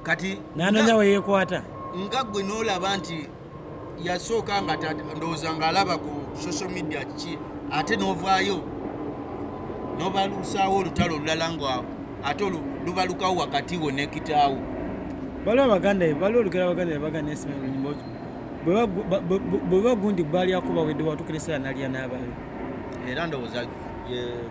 Kati N'anoonya we yeekwata. Nga ggwe n'olaba nti yasooka nga ndowooza ng'alaba ku social media kiki, ate n'ovaayo n'obalusaawo olutalo olulala nga ate lubalukawo wakati wo ne kitaawo. Waliwo abaganda, waliwo olugero abaganda bwe baganda ensima olunyuma bwe bagundi balyako bawedde watuukira essaawa n'alya n'ababe. Era ndowooza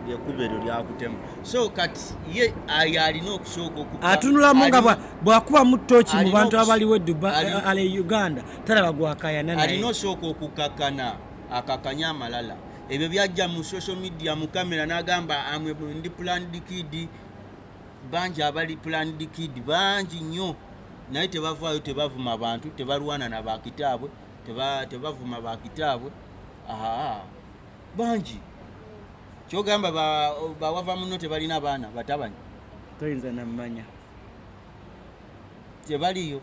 lyekkubo eryo lyakutema. So kati ye alina okusooka okuba Atunulamu nga bw'akubamu ttooki mu bantu abaliwo e Dubai, ale Uganda, talaba gwakayana naye. Alina osooka okukakkana, akakkanye amalala. Ebyo byajja mu social media, mu kamera n'agamba amwe ndi planned kid. Bangi abali planned kid, bangi nnyo, naye tebavaayo, tebavuma bantu, tebalwana na bakitaabwe, tebavuma bakitaabwe. Aha, bangi. Kyogamba bawava muno tebalina baana batabani? Toyinza nammanya. Tebaliyo.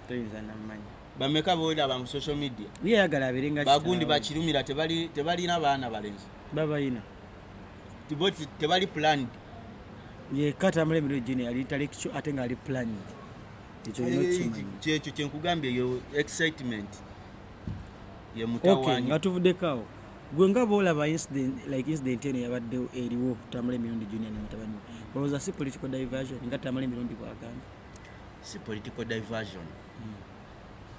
Toyinza nammanya. Bameka boolaba mu social media? Ye yagala abeere nga Bagundi kitaawe. Bakirumira tebalina baana balenzi? Babayina. Bo tebali planned? Yekka Tamale Mirundi Junior ali intellectual ate ng'ali planned. Ekyo olina okukimanya. Kyekyo kyenkugambye, eyo excitement ye Okay, mutawaanya. nga tuvuddeko awo, gwe nga bw'olaba incident, like incident eno yabadde eriwo Tamale Mirundi Junior ne mutabani we, olowooza si political diversion nga Tamale Mirundi bw'agamba? Si political diversion.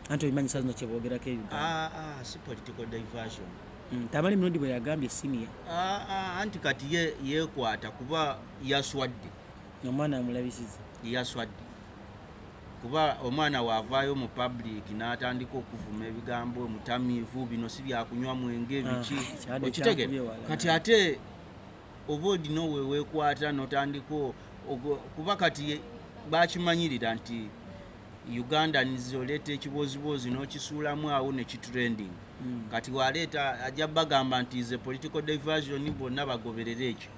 Anti obimanyi saa zino kyeboogerako e Uganda. Ah, ah, si political diversion. Tamale Mirundi bwe yagambye senior. Ah, ah, anti kati ye yekwata kuba yaswadde. Omwana amulabisiza. Yaswadde kuba omwana waavaayo mu public n'atandika okuvuma ebigambo, mutamiivu, bino si byakunywa mwenge, biki. Kyadde okitegere. kyankubye wala. Kati ate oba olina weweekwata notandika kuba kati bakimanyirira nti Ugandans oleeta ekiboziboozi n'okisuulamu awo nekitrending. Kati waleeta ajja bagamba nti ze political diversion, bonna bagoberere ekyo.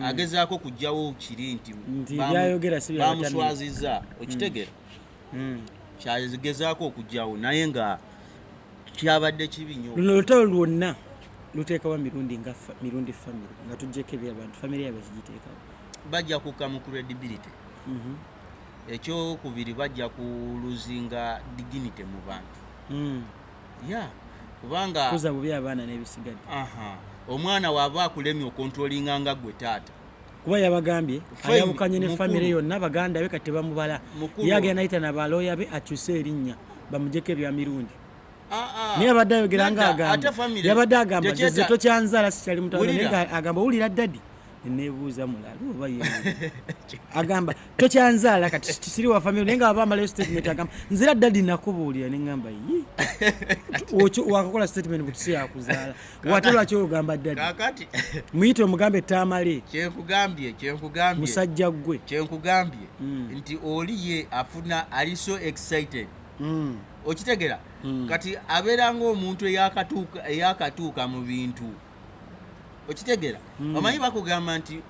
Agezaako kugjawo kiri nti Nti byayogera si bya bamuswaziza, okitegera? Kyagezaako okugjawo, naye nga kyabadde kibi nnyo. Luno olutalo lwonna luteekawo Mirundi nga Mirundi family, nga tuggyeko ebyabantu, family yaabwe kigiteekawo. Bajja kukka mu credibility. Ekyokubiri, bajja ku losinga dignity mu bantu. Ya, kubanga kuza bubi abaana n'ebisigadde. Aha, omwana waaba akulemye okontrolinga nga gwe taata. Kuba yabagambye Fine, ayawukanye ne mukulu. famire yonna, baganda be kati tebamubala. Mukulu. Ye agenda nayita nabalooya be akyuse erinnya, bamugyeko ebya Mirundi. Ah, ah. Naye abadde ayogera nga Nedda, agamba ate family yabadde agamba nze tokyanzaala, sikyali mutano. Naye Wulira. nga agamba, wulira daddy, neneebuuza mulalu oba ye agamba tokyanzaala, kati siri wa family. Naye nga aba amalayo statement agamba, nzira daddy nakubuulira, neŋŋamba yi wakakola statement buti si yakuzaala, wate lwaki ogamba daddy? Kakati Muyite omugambe Tamale. Kyenkugambye Musajja ggwe. Kyenkugambye nti oli ye afuna, ali so excited, okitegera? Kati abeera ngaomuntu eyakatuuka mu bintu, okitegera? Omanyi bakugamba nti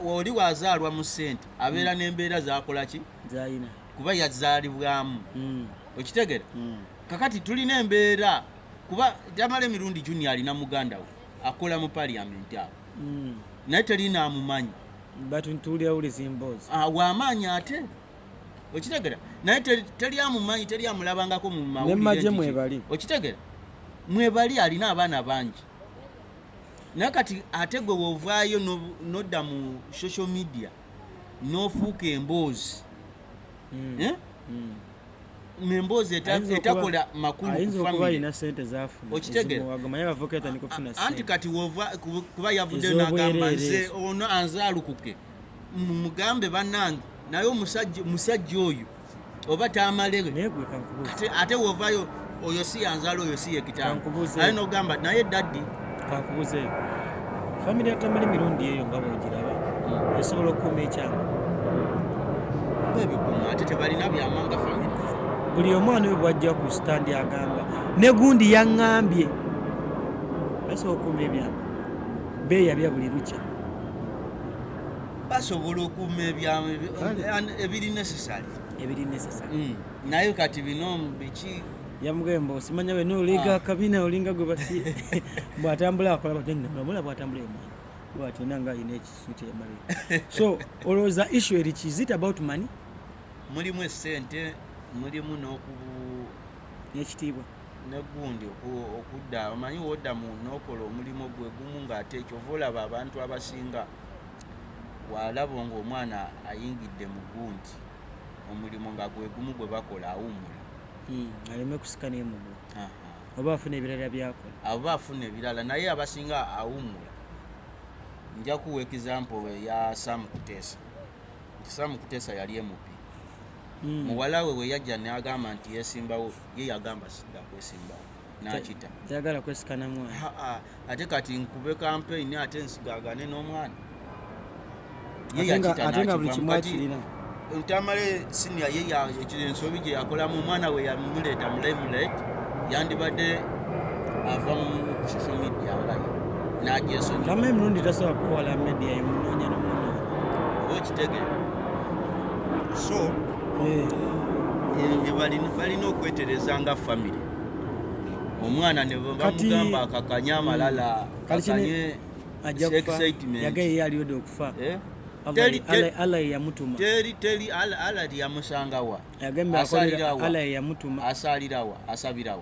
oli wazaalwa mu ssente, abeera n'embeera zakola ki? Zayina. Kuba yazaalibwamu, okitegera? Kakati tulina embeera kuba Tamala Emirundi Junior alina muganda we akola mu parliament awo, naye terina amumanyi. Batuntuulira wuliza emboozi. Ah, wamaanyi ate, okitegera? Naye teri amumanyi, teri amulabangako mu mawulire. Ne magye nti ki. mwebali. Okitegera? Mwebali, alina abaana bangi. Naye kati ate gwe wovaayo nodda mu social media n'ofuuka emboozi. Eh? Emboozi etakola makulu ku Ayinza okuba family. alina sente zafuna. Okitegera? Ezimuwaga, manyi abavuka etandika okufuna Anti sente. kati wova kuba yavuddeyo Ez'obwereere n'agamba nze ezo. ono anzaalukuke, mugambe bannange, naye omusajja musajja oyo oba Tamalewe. Naye gwe kankubuuza. Ate, ate wovayo, oyo si yanzaala, oyo si ye kitange. Kankubuuze. Aye nogamba naye daddy. Kankubuuzeeyo, family ya Tamale Mirundi eyo nga bwogiraba esobola okukuuma ekyama? Ebikuuma, ate tebalina byama nga family. Buli omwana oyo bwajja ku standi agamba ne gundi yaŋŋambye, basobola okukuuma ebyama? Beeyabya buli lukya. Basobola okuuma ebyama ebiri necessary. Ebiri necessary. Naye kati bino biki? Yamugambye mbu simanya bwe olinga akabina, olinga gwe basi bw'atambula akola batenamula, bw'atambula emwana bw'atina nga alina ekisuuti emabega. So olowooza issue eri ki? Is it about money? Mulimu esente, mulimu n'oku N'ekitiibwa. Negundi okudda, omanyi wodda mu n'okola omulimu gwe gumu ng'ate kyova olaba abantu abasinga walaba ng'omwana ayingidde mu gundi omulimu nga gwe gumu gwe bakola, awummula. Aleme kusika n'emugu. Aha. Oba afuna ebirala byakola. Abo afuna ebirala, naye abasinga awummula. Nja kuwa example eya Sam Kutesa, nti Sam Kutesa yali MP. Muwala we bwe yajja n'agamba nti yesimbawo, ye yagamba sidda kwesimbawo, n'akita. Tayagala kwesika na mwana. Ha-ha, ate kati nkube campaign ate nsigagane n'omwana ye? Yakita Ate nga buli n'akivamu. kimu Kati akirina. Tamale senior ye ensobi gye yakolamu, omwana we yamuleeta mu limelight, yandibadde ava mu social media nga ye n'agyesonyiwa. Tamale Emirundi tasobola kwewala media, emunoonya nomunoonya. Oba okitegeera? So balina okwetereza nga family, omwana ne bamugamba akakanye amalala, Kati kakanye ajja kufa. excitement. Yagaye ye aliyodde okufa. Eh? Allah ye yamutuma. Teri Allah lyamusangawa. Yagambye akolera. Asalirawa. Allah ye yamutuma. Asalirawa, asabirawa.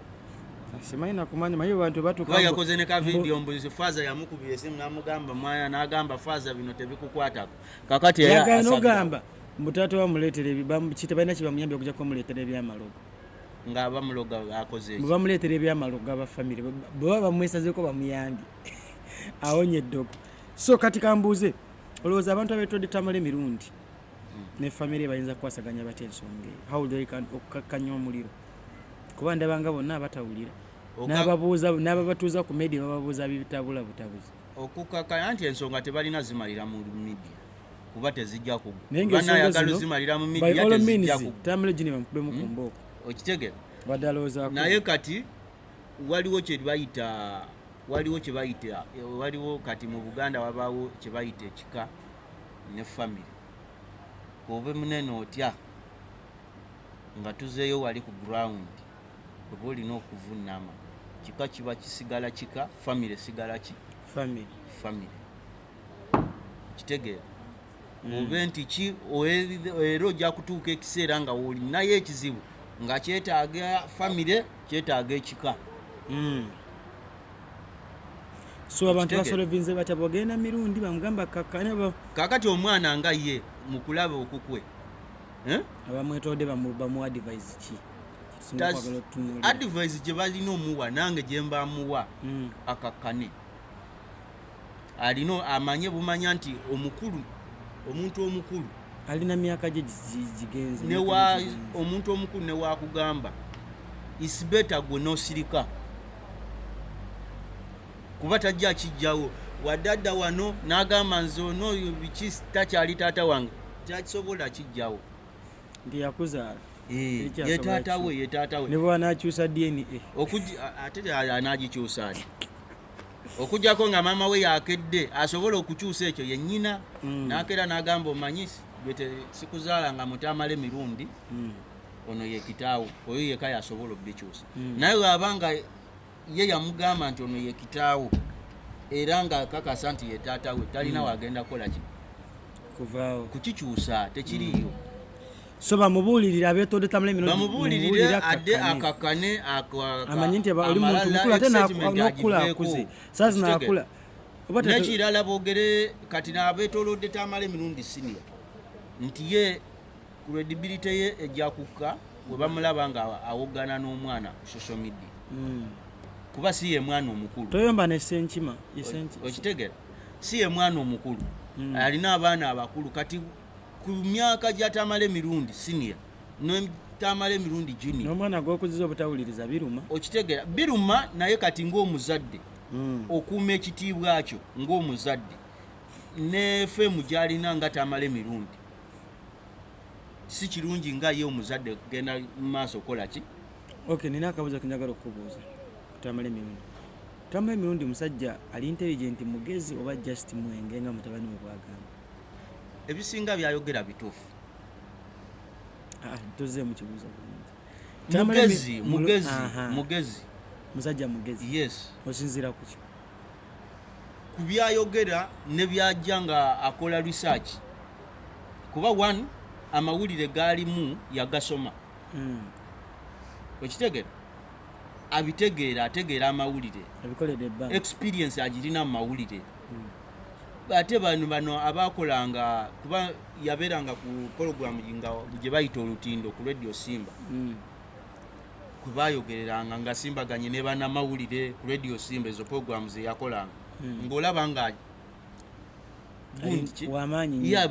Simanyi nakumanya, manyi bantu batuuka Kuba yakoze ne ka video mbu faaza yamukubira esimu n'amugamba mwana, n'agamba faaza bino tebikukwatako. Kakati era Yagala asabira. nogamba mbu taata wamuleetera kitebalina kibamuyambye okujja kumuleetera ebyamalogo. Nga bamuloga akoze Bwe bamuleetera ebyamalogo, aba famire bwe baba bamwesazeko bamuyambye awonye eddogo. So kati kambuuze, olowooza abantu abeetodde Tamala emirundi ne famire bayinza kukwasaganya batya ensonga eyo? How they can okukakkanya omuliro? Kuba ndabanga bonna abatawulira n'ababuuza n'ababatuuza ku media bababuuza bitabula butabuzi. Okukakanya nti ensonga tebalina zimalira mu media, kuba tezijja kugwa. Naye ng'ensonga Banayagala zino, zimalira mu by media, all tezijja means, kugwa. Tamale Junior bamukubemu ku mbooko. Okitegera? Badde alowoozaako. Naye kati waliwo kye bayita, waliwo kye bayita, waliwo kati mu Buganda wabaawo kye bayita ekika ne famire. Obe munene otya, nga tuzeeyo wali ku ground, oba olina okuvunama. Kika kiba kisigala kika, famire sigala ki? Family. Famire, kitegeera? Obe nti ki, era ojja kutuuka ekiseera nga olinayo ekizibu nga kyetaaga famire, kyetaaga ekika. So abantu Okitegeera? Basolvinze batya? Bwogenda mirundi bamugamba kakkane Kakati omwana nga ye mu kulaba okukwe, eh? Abamwetodde bamu advise ki? Kitusinga okwagala okutunuulira. Advice gye balina omuwa, nange gye mba muwa, akakkane. Alina amanye bumanya nti omukulu, omuntu omukulu Alina myaka gye gigenze. Newa omuntu omukulu newakugamba, is better gwe nosirika, kuba tajja akijjawo. Wadde adda wano n'agamba nze ono biki takyali taata wange, takisobola kijjawo. Nti yakuzaala. Eh, Tekyasobola ye taata we, ki. ye taata we. Ne bwanakyusa DNA. Ate anagikyusa ati? Okujjako nga maama we yakedde asobola okukyusa ekyo yennyina, nakeera n'agamba, omanyi gwe sikuzaala nga mutamala emirundi, ono ye kitaawo. Oyo yeka yasobola okubikyusa. Naye bwaba nga ye yamugamba nti ono ye kitaawo, era nga akakasa nti ye taata we, talina wagenda kukola ki? Kuvaawo. Kukikyusa tekiriiyo. So bamubuulirire, abeetodde Tamala emirundi. Bamubuulirire adde akakkane. Akakkane Amanye nti oli muntu mukulu, ate n'okukula akuze, saa zino akula. Oba Nekirala, boogere kati n'abeetoolodde Tamala emirundi senior nti ye credibility ye ejja kukka bwe bamulaba nga awoggana n'omwana ku social media, kuba si ye mwana omukulu. Toyomba ne Senkima ye Okitegera? Si ye mwana omukulu, alina abaana abakulu. Kati ku myaka gya Tamala emirundi senior ne Tamala emirundi junior, N'omwana gw'okuziza obutawuliriza biruma. Okitegera? Biruma. Naye kati ng'omuzadde, okuuma ekitiibwa kyo ng'omuzadde ne fame gy'alina nga Tamala emirundi, si kirungi nga ye omuzadde kugenda mu maaso okukola ki? Ok, nina akabuuzo kenjagala okukubuuza. Tamala emirundi, Tamala emirundi musajja ali intelligent, mugezi, oba just mwenge nga mutabani we bwagamba? Ebisinga byayogera bituufu. Ah, tozze mu kibuuzo bulungi. Tamala Mugezi. Mugezi. Mugezi. Musajja mugezi? Yes. Osinziira ku ki? Ku byayogera ne byajja nga akola research, kuba one, amawulire gaalimu yagasoma. Okitegera? Abitegeera, ategeera amawulire. Abikoledde ebbanga. Experience agirina mu mawulire. Ate bano abakolanga, kuba yabeeranga ku program nga gye bayita Olutindo ku Radio Simba, kwe bayogereranga nga simbaganye ne bannamawulire ku Radio Simba. Ezo program ze yakolanga, ng'olaba nga gundi ki? Wamaanyi nnyo. Yeah,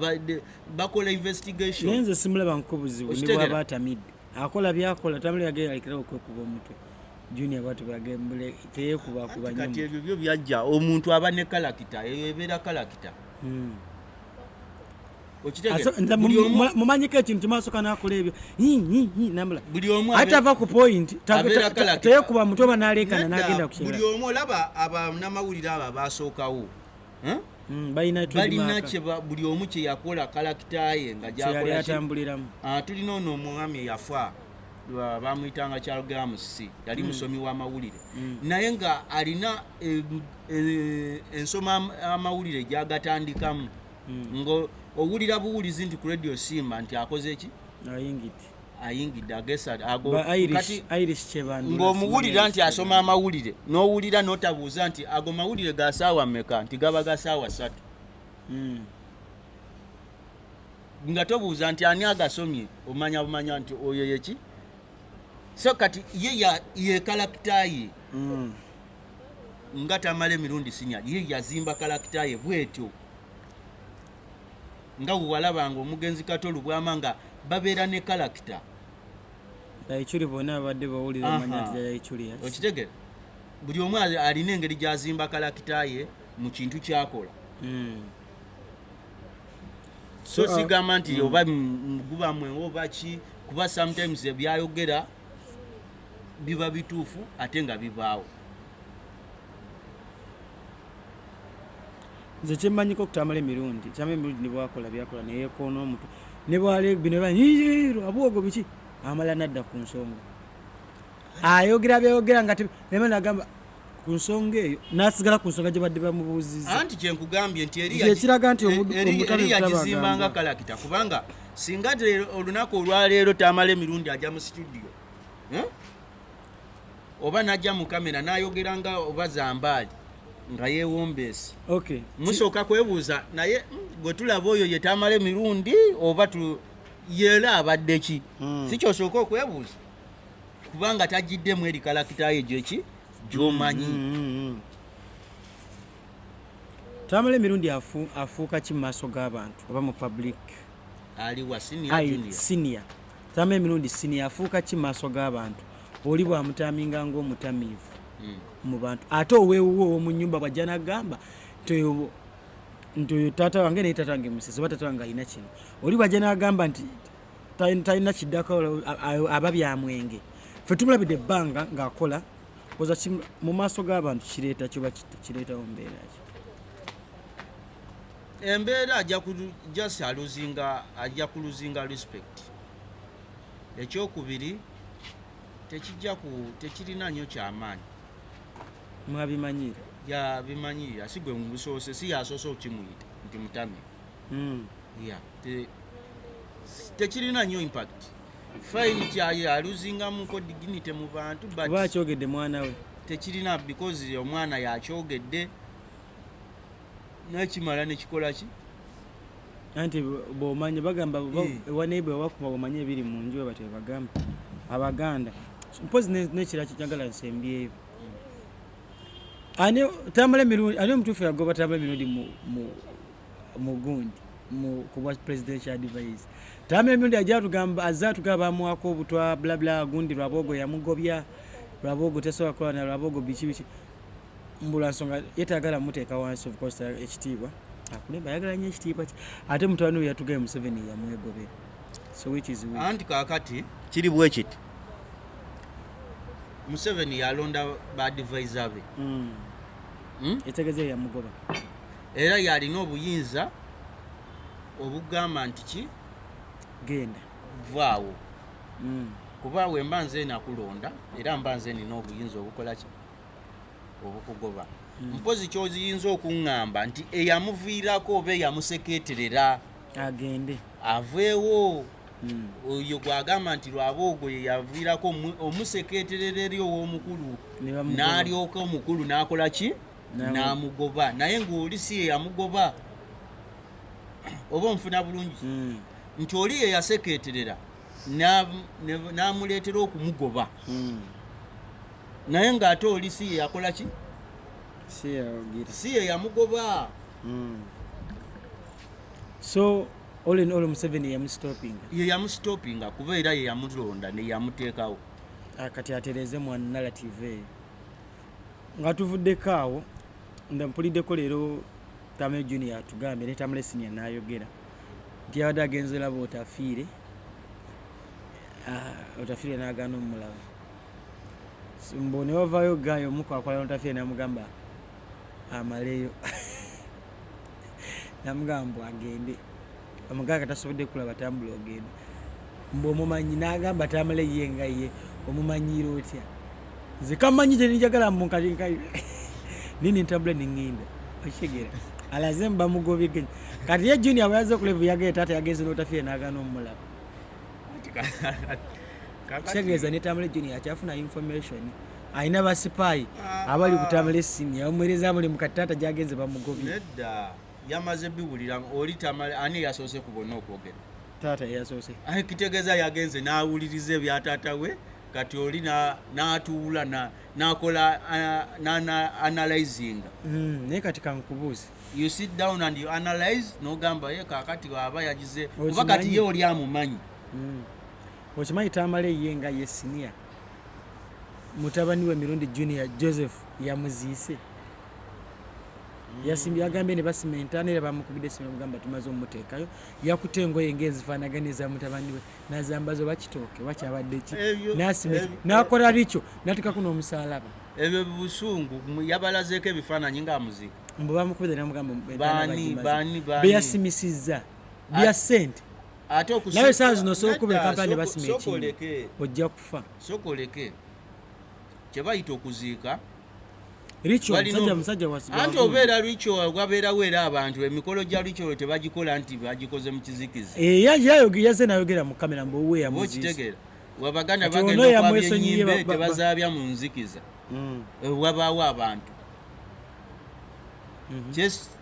bakola investigation. Naye nze simulaba nko buzibu ne Okitegera? bwaba atamidde, akola byakola. Tamale yagenda alekerawo okwekuba omutwe. Junior bwatu bwagembule teyekubakuba Kati nnyo. Ebyo byo byajja, omuntu aba ne character, eyo ebeera character. Okitegera? Buli omu- Mumanyiko ekintu kimasooka nakola ebyo namula Buli omu ate ava ku point abeera character. Teyekuba mutwe oba naleekana Nedda, nagenda buli ku omu olaba abanamawulire abo abasookawo, eh? Balina Balina trademark. Buli omu kye yakola, character ye nga Kyeyali gyakola ki? atambuliramu. Ah, tulina ono omwami eyafa, bamuyitanga Charles, yali musomi w'amawulire, naye nga alina ensoma amawulire gyagatandikamu, nga owulira buwulizi nti ku Radio Simba nti akoze ki? Ayingidde. Ayingidde agesa ago. Ba Irish. Kati Irish Kyebandula. Ng'omuwulira nti asoma amawulire, n'owulira n'otabuuza nti ago mawulire ga saawa mmeka, nti gaba ga saawa 3, nga tobuuza nti ani agasomye, omanya bumanya nti oyo yeki So kati ye ye character ye nga Tamale Mirundi Senior, ye yazimba character ye bwetyo, nga wewalabanga omugenzi Kato Lubwama nga babeera ne character. Ichuli bonna abadde bawulira omanya nti Jjajja Ichuli. Okitegera, buli omu alina engeri gy'azimba character ye mu kintu kyakola. So sigamba nti oba guba mwe oba ki, kuba sometimes ebyayogera biba bituufu ate nga bibaawo. Nze kyemmanyiko okutamala emirundi, Tamale Emirundi ne bwakola byakola neyekoona omutwe ne bwale bino Rwabwogo biki, amala nadda ku nsonga, ayogera byayogera nga nema nagamba ku nsonga eyo, nasigala ku nsonga gye badde bamubuuzizza. Anti kyenkugambye nti eri Ekiraga nti eri yagizimbanga character, kubanga singa olunaku olwaleero Tamala Emirundi ajja mu studio, oba najja mu kamera n'ayogera nga oba Zambaali nga yeewombeese, musooka kwebuuza naye gwe tulaba oyo ye Tamala Emirundi oba yera abadde ki? Si kyosooka okwebuuza, kubanga tagiddemu eri character ye gyeki gy'omanyi. Tamala Emirundi afuuka ki mu maaso g'abantu oba mu public? Ali wa senior, junior? Senior. Tamala Emirundi Senior afuuka ki mu maaso g'abantu oli bwamutaminga ng'omutamiivu mu bantu, ate oweewuwo ow'omu nnyumba bw'ajja n'agamba nti oyo taata wange, naye taata wange musisi, oba taata wange alina kino, oli bw'ajja n'agamba nti talina kiddako, aba byamwenge. Ffe tumulabidde ebbanga ng'akola oza mu maaso g'abantu, kireeta kyoba kireetawo mbeera ki? Embeera ajja ku just aluzinga, ajja kuluzinga respect. Ekyokubiri, tekijja ku tekirina nnyo kyamaanyi. Mwabimanyira. Yabimanyirira, si gwe mubusoose, si yasoose okimuyita nti mutamiivu. Ya, tekirina nnyo impact. Fine, kyaye aluzingamuko dignity mu bantu, but oba akyogedde mwana we. Tekirina, because omwana yakyogedde nekimala nekikola ki? Anti bwomanya bagamba ewa neighbor wakuma bwomanya ebiri mu nju, batyo bagamba Abaganda. Mpozi nekira kyekyagala nsembyeyo, ani Tamala Emirundi, ani omutuufu yagoba Tamala Emirundi mu gundi ku bwa presidential advice? Tamala Emirundi ajja atugamba, azze atugamba bamuwako obutwa blabla gundi, Rwabwogo yamugobya, Rwabwogo tasobola kukola na Rwabwogo biki biki, mbula nsonga yetagala muteeka wansi. Of course ekitiibwa akulemba, ayagala nnyo ekitiibwa kye, ate mutabani we yatugambye Museveni yamwegobera, so which is which? Anti kaakati kiri bwe kiti, Museveni yalonda ba advisor be. Etegeeza yamugoba. Era yalina obuyinza obugamba nti ki? Genda. Vaawo. Kuba wemba nze nakulonda, era mba nze nina obuyinza obukola ki? Obukugoba. Mpozi kyoziyinza okuŋŋamba nti eyamuviirako oba eyamuseketerera agende aveewo. Oyo gwagamba nti Rwabwogo ye yaviirako omuseketerera eri ow'omukulu, Ne bamugoba. N'alyoka omukulu n'akola ki? N'amugoba, naye ng'oli si ye yamugoba. Oba onfuna bulungi? Nti oli ye yaseketerera n'amuleetera okumugoba, naye ng'ate oli si ye yakola ki? Si yagira. Si ye yamugoba. So all in all, Museveni yamusitopinga. Ye yamusitopinga, kuba era ye yamulonda ne yamuteekawo. Kati atereze mu narrative eyo. Nga tuvuddeko awo, nga mpuliddeko leero Tamale Junior atugambye ne Tamale Senior n'ayogera nti yabadde agenze laba Otafiire. Ah, Otafiire n'agaana omulaba. Mbu ne wavaayo guy omu kwakola n'Otafiire n'amugamba amaleyo, namugamba mbu agende, amugamba tasobodde kulaba, tambula ogende, mbu omumanyi. N'agamba Tamale ye nga ye omumanyiira otya? Nze kamanyi gye njagala, mbu nkati nini ntambula neŋŋenda. Okitegeera, alaze mbu bamugobye. Kati ye Junior bwe yazze okulevu yagee taata yagenze n'Otafiire n'agaana omulaba. Kitegeeza ne Tamale Junior akyafuna information, alina basipaayi abali ku Tamale Senior bamuweereza buli mu. Kati taata gyagenze bamugobye. Nedda, yamaze biwulira oli Tamale. Ani yasoose ku bonna okwogera? Taata yeyasoose. Aye kitegeeza yagenze n'awuliriza ebya taata we. Kati oli n'atuula n'akola analyzing. Naye kati kankubuuze. You sit down and you analyze, n'ogamba ye kaakati aba yagize kuba kati ye oli amumanyi. Okimanyi Tamale ye nga ye senior, mutabani we Mirundi Junior Joseph yamuziise. Yasimbye, yagambye ne basima entaana era bamukubidde esimu bamugamba tumaze omuteekayo. Yakutte engoye ng'ezifaanagana eza mutabani we n'azambaza oba kitooke oba kyabadde ki, n'asima n'akola rikyo n'ateekako n'omusaalaba. Ebyo busungu. Yabalazeeko ebifaananyi ng'amuziika? Mbu bamukubidde namugamba entaana Baani, bagimaze. baani, baani? Beyasimisiza bya ssente. Ate Nawe saa zino osobola okuba Nedda, e Kampala ne basima sooka ekinnya, oleke. ojja kufa. Sooka oleke kye bayita okuziika. Ritual, musajja Anti obeera ritual, wabeerawo era abantu emikolo gya ritual tebagikola nti bagikoze mu kizikiza. Eh, yazze nayogera mu kamera mbu owuwe yamuziise. Okitegeera, wabaganda Kati bagenda ono okwabya yamwesonyiye ennyimbe, tebazaabya mu nzikiza. Wabaawo abantu.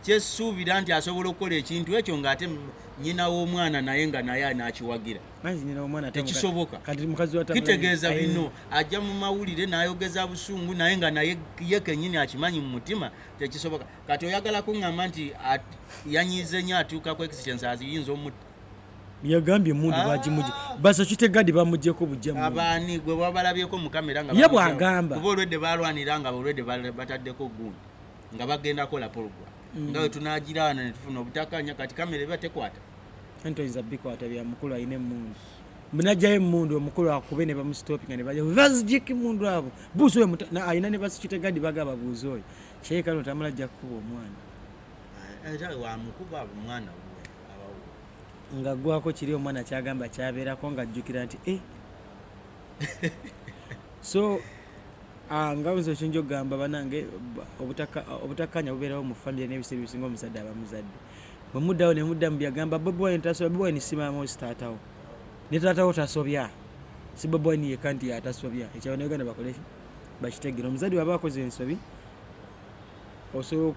Kyesuubira nti asobola okukola ekintu ekyo ng'ate nnyina w'omwana naye nga naye anaakiwagira. Anti nnyina w'omwana ate Tekisoboka. Kati mukazi wa Tamale Kitegeeza bino ajja mu mawulire n'ayogeza busungu, naye nga naye ye kennyini akimanyi mu mutima tekisoboka. Kati oyagala kuŋŋamba nti yanyiize nnyo atuuka ku existence ayinza omutta? Yagambye emundu bagimugye, basekitegadi bamugyeko bujja mundu. Abaani gwe babalabyeko mu kamera nga Ye bamugyawo? bw'agamba. Kuba olwedde balwanira nga olwedde bataddeko gundi nga bagenda kola program nga we tunagiraana ne tufuna obutakanya. Kati kamera eba tekwata. Anti oyinza bikwata bya mukulu alina emmundu, munajjayo emmundu omukulu akube ne bamusitopinga ne baja bazijeko emmundu abo buuza oyo alina ne basekitegadi bagaba buuza oyo kyeyeka no Tamala ajja kukuba omwana. Era wamukuba omwana we abawo. Nga gwako kiri omwana kyagamba kyabeerako ng'ajjukira nti so nga nze ekiyinza okugamba banange, obutakkanya bubeerawo mu famire n'ebiseera ebisinga omuzadde aba muzadde. Bwe muddawo ne mudda mu byagamba Bobi Wine tasobya, Bobi Wine si maama wo, si taatawo, ne taatawo tasobya, si Bobi Wine yekka nti yatasobya. Ekyo Abannayuganda bakole ki? Bakitegere. Omuzadde bw'aba akoze ensobi osobola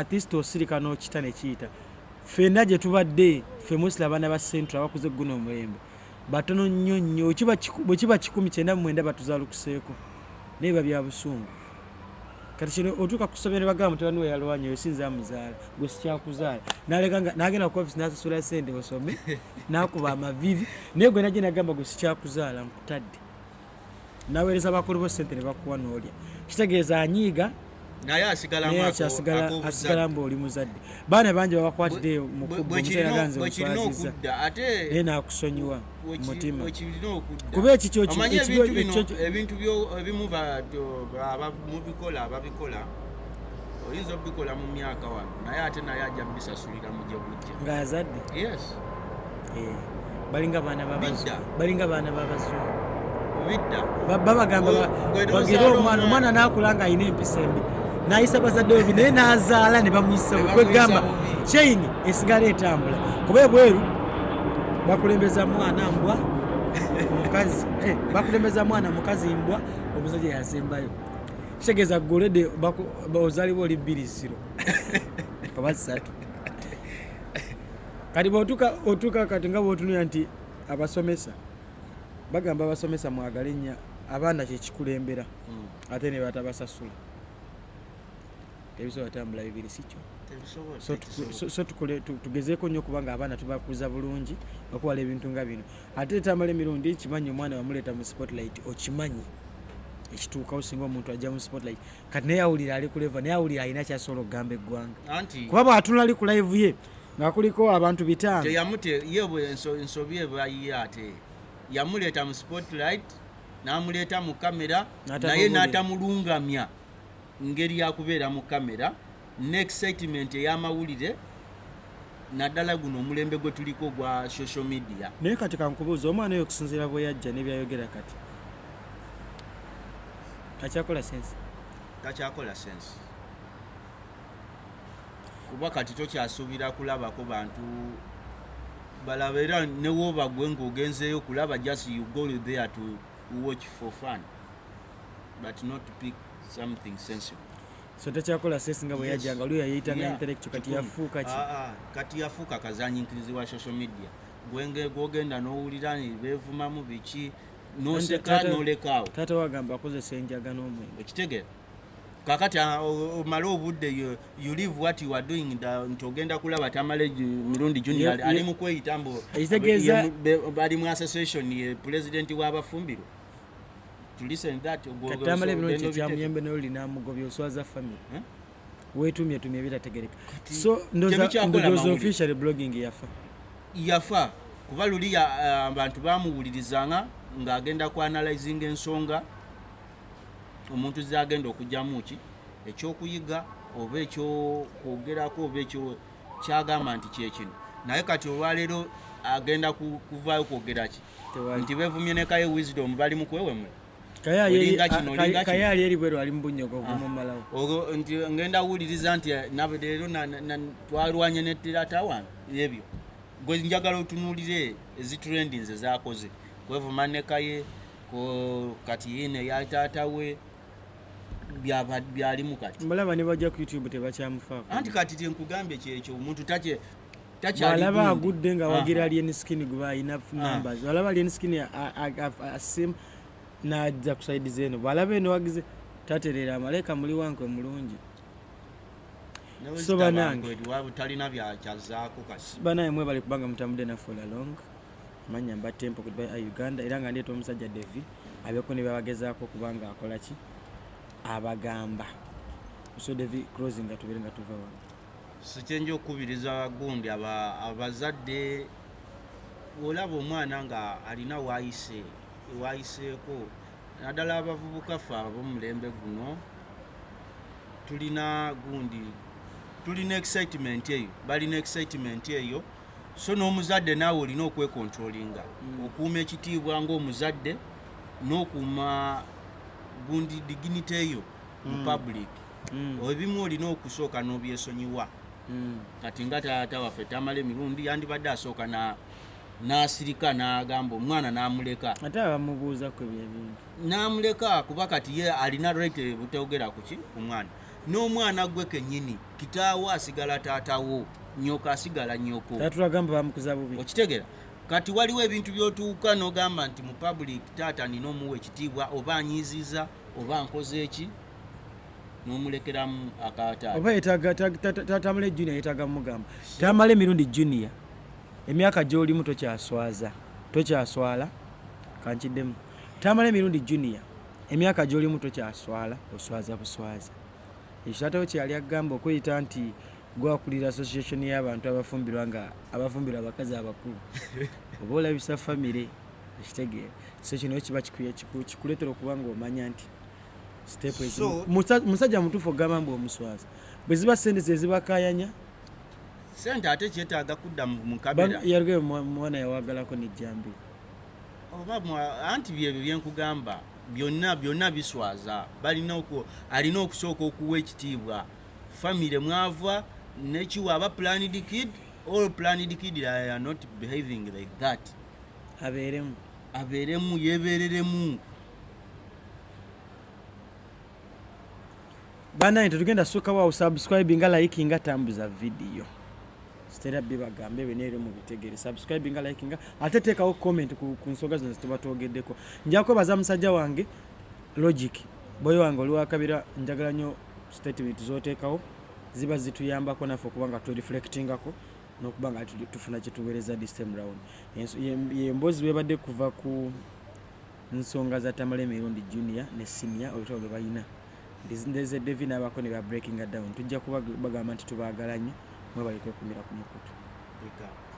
at least osirika n'okita ne kiyita. Ffenna gye tubadde ffe mostly abaana ba Central abakuze guno omulembe batono nnyo nnyo. Bwe kiba 99 batuzaalukuseeko naye biba bya busungu. Kati kino otuuka ku ssomero ne bagamba mutabani we yalwanye oyo sinza amuzaala, gwe sikyakuzaala, n'aleka nga n'agenda ku office n'asasula ssente osome n'akuba amaviivi, naye gwe najja n'agamba gwe sikyakuzaala nkutadde, n'aweereza bakulu bo ssente ne bakuwa n'olya. Kitegeeza anyiiga naye asigalamu naye asigala mbu oli muzadde. Baana bangi babakwatidde mu kkubo, omusajja aganze Bwe kirina omuswaziza okudda ate naye n'akusonyiwa mutima. Bwe kirina okudda. Kuba ekikyo Omanyi ebintu bino, ebintu ebimu mubikola, ababikola oyinza obikola mu myaka wano, naye ate naye ajja bisasulira mu gye bujja. Ng'azadde. Yes. Eh, balinga baana b'abazungu. Bidda. Balinga baana b'abazungu. Bidda. Babagamba Gwe bagire n'ozaala omwana omwana. Omwana n'akula nga alina empisa embi n'ayisa bazadde be naye n'azaala ne bamuyisa Ne bubi. bamuyisa Kwegamba bubi. chain esigala etambula, kuba ebweru bakulembeza mwana mbwa mukazi, bakulembeza mwana mukazi mbwa, omusajja yasembayo. Kitegeeza golede ozaalibwa oli 2-0 oba 3. Kati bw'otuuka otuuka kati nga bw'otunula nti abasomesa bagamba abasomesa mwagale nnyo abaana kyekikulembera, ate ne batabasasula, tebisobola tambula bibiri, si kyo? Tebisobola, So tekisobola. So tugezeeko nnyo kubanga abaana tubakuza bulungi okuwala ebintu nga bino. Ate Tamala Emirundi kimanyi omwana wamuleeta mu spotlight, okimanyi ekituukawo singa omuntu ajja mu spotlight. Kati naye awulira ali ku level, naye awulira alina kyasobola okugamba eggwanga, Anti kuba bw'atunula ali ku live ye nga kuliko abantu 500. Teyamute ye bwe ensobi ebayiye, ate yamuleeta mu spotlight n'amuleeta mu kamera N'atamubulira. Naye n'atamulungamya ngeri yakubeera mu kamera ne excitement ey'amawulire, naddala guno omulembe gwe tuliko gwa social media. Naye kati kankubuuza, omwana oyo okusinziira bwe yajja n'ebyayogera kati akyakola sense? Takyakola sense, kuba kati tokyasuubira kulabako bantu balaba, era newoba gwe ng'ogenzeeyo kulaba, just you go there to watch for fun but not to pick something sensible. So takyakola sense nga bwe yajja nga oli yayeyitanga intellectual, kati Kikumi. yafuuka ki? Ah, ah, kati yafuuka kazanyinkirizi wa social media. Gwenge gwogenda n'owulira ni beevumamu biki. Noseka nolekaawo. Taata wagamba akozesa enjaga n'omwenge. Okitegeera? Kakati omale obudde, you leave what you are doing, nti ogenda kulaba Tamale Mirundi Junior ali mu kweyita mbu bali mu association, ye president w'abafumbiro. To listen that, Tamale Mirundi kyamuyembe nayo linamugobya, oswaza family. Wetumye tumye ebitategereka. So ndoza officially blogging yafa. Yafa kuba luli abantu bamuwulirizanga ng'agenda ku analyzing ensonga omuntu zagenda okugyamu ki ekyokuyiga oba ekyokwogerako oba ekyo kyagamba nti kyekino, naye kati olwaleero agenda kuvaayo kwogera ki? Nti bevumye ne Kaye Wisdom, bali mu kwewemula. Kaye ali eri bweru, ali mu bunyogovu mumalawo. Nti ngenda wuliriza nti leero twalwanye ne taata wange. Ebyo gwe njagala otunuulire ezitrendinze zakoze, kwevuma ne Kaye, kati yine ya taata we byalimu kati. Mbalaba ne bajja ku YouTube tebakyamufaako. Anti kati tenkugambye kyekyo, omuntu takyali agudde nga wagira Alien Skin gwe alina numbers. Walaba Alien Skin asim n'ajja ku side zeno, bw'alaba eno wagize taterera, amaleka muli wankwe mulungi. So banange talina byakyazaako kasi. Banaye mwebale kubanga mutambudde naffe all along. Manya mba Temple Goodbye Uganda, era nga ndeeta omusajja Devi abeeko ne babagezaako kubanga akola ki abagamba. So Devi, closing nga tubeere nga tuva wano. Sikyenja okukubiriza gundi abazadde, olaba omwana nga alina waayise wayiseeko, naddala abavubuka ffe ab'omulembe guno, tulina gundi, tulina excitement eyo, balina excitement eyo. So n'omuzadde naawe olina okwekontrolinga, okuuma ekitiibwa ng'omuzadde n'okuuma gundi dignity eyo mu public. Ebimu olina okusooka n'obyesonyiwa. Kati nga taata waffe Tamala Emirundi yandibadde asooka n'asirika n'agamba omwana n'amuleka. Ate abamubuuzako ebyo ebintu. N'amuleka, kuba kati ye alina right butogera kuki ku mwana. N'omwana gwe kennyini, kitaawo asigala taatawo, nnyoko asigala nnyoko. Tatulagamba bamukuza bubi. Okitegeera? Kati waliwo ebintu by'otuuka n'ogamba nti mu public taata nina omuwa ekitiibwa, oba anyiiziza oba nkoze eki, n'omulekeramu akataata. Oba yetaaga Tamale Junior yetaaga mugamba, Tamale Emirundi Junior, emyaka gy'olimu tokyaswaza, tokyaswala. Kankiddemu, Tamale Emirundi Junior, emyaka gy'olimu tokyaswala, oswaza buswaza. Ekyo taatawo kyeyali agamba okweyita nti gwakulira association y'abantu abafumbirwa nga abafumbirwa abakazi abakulu, oba olabisa famire, ekitegeera? So kino kiba kikuleetera okuba nga omanya nti step ezimu musajja mutuufu ogamba mbu omuswaza bwe ziba sente ze zibakayanya. Sente ate kyetaaga kudda mu kamera. Yaluge mwana yawagalako nejjambi. Oba anti byebyo byenkugamba, byonna byonna biswaza. Balina alina okusooka okuwa ekitiibwa famire mwava nekiwa aba planned kid. All planned kid are not behaving like that. Abeeremu. Abeeremu, yebeereremu. Banaye tetugenda sukkawo, subscribe nga like nga tambuza video sitera bibagambe ebyo mu bitegere. Subscribe nga like nga ate teekawo comment ku nsonga zino zituba twogeddeko. Nja kwebaza musajja wange Logic, boy wange oli wakabira. Njagala nnyo statement zoteekawo, ziba zituyambako naffe okuba nga twereflectingako n'okuba nga tufuna kyetuweereza this time round. Yemboozi bwebadde kuva ku nsonga za Tamale Emirundi Junior ne Senior, olutalo lwe balina. Ndeze Devi n'abako ne ba breakinga down. Tujja kuba bagamba nti tubaagala nnyo, mwebale kwekumira ku mukutu. Big up.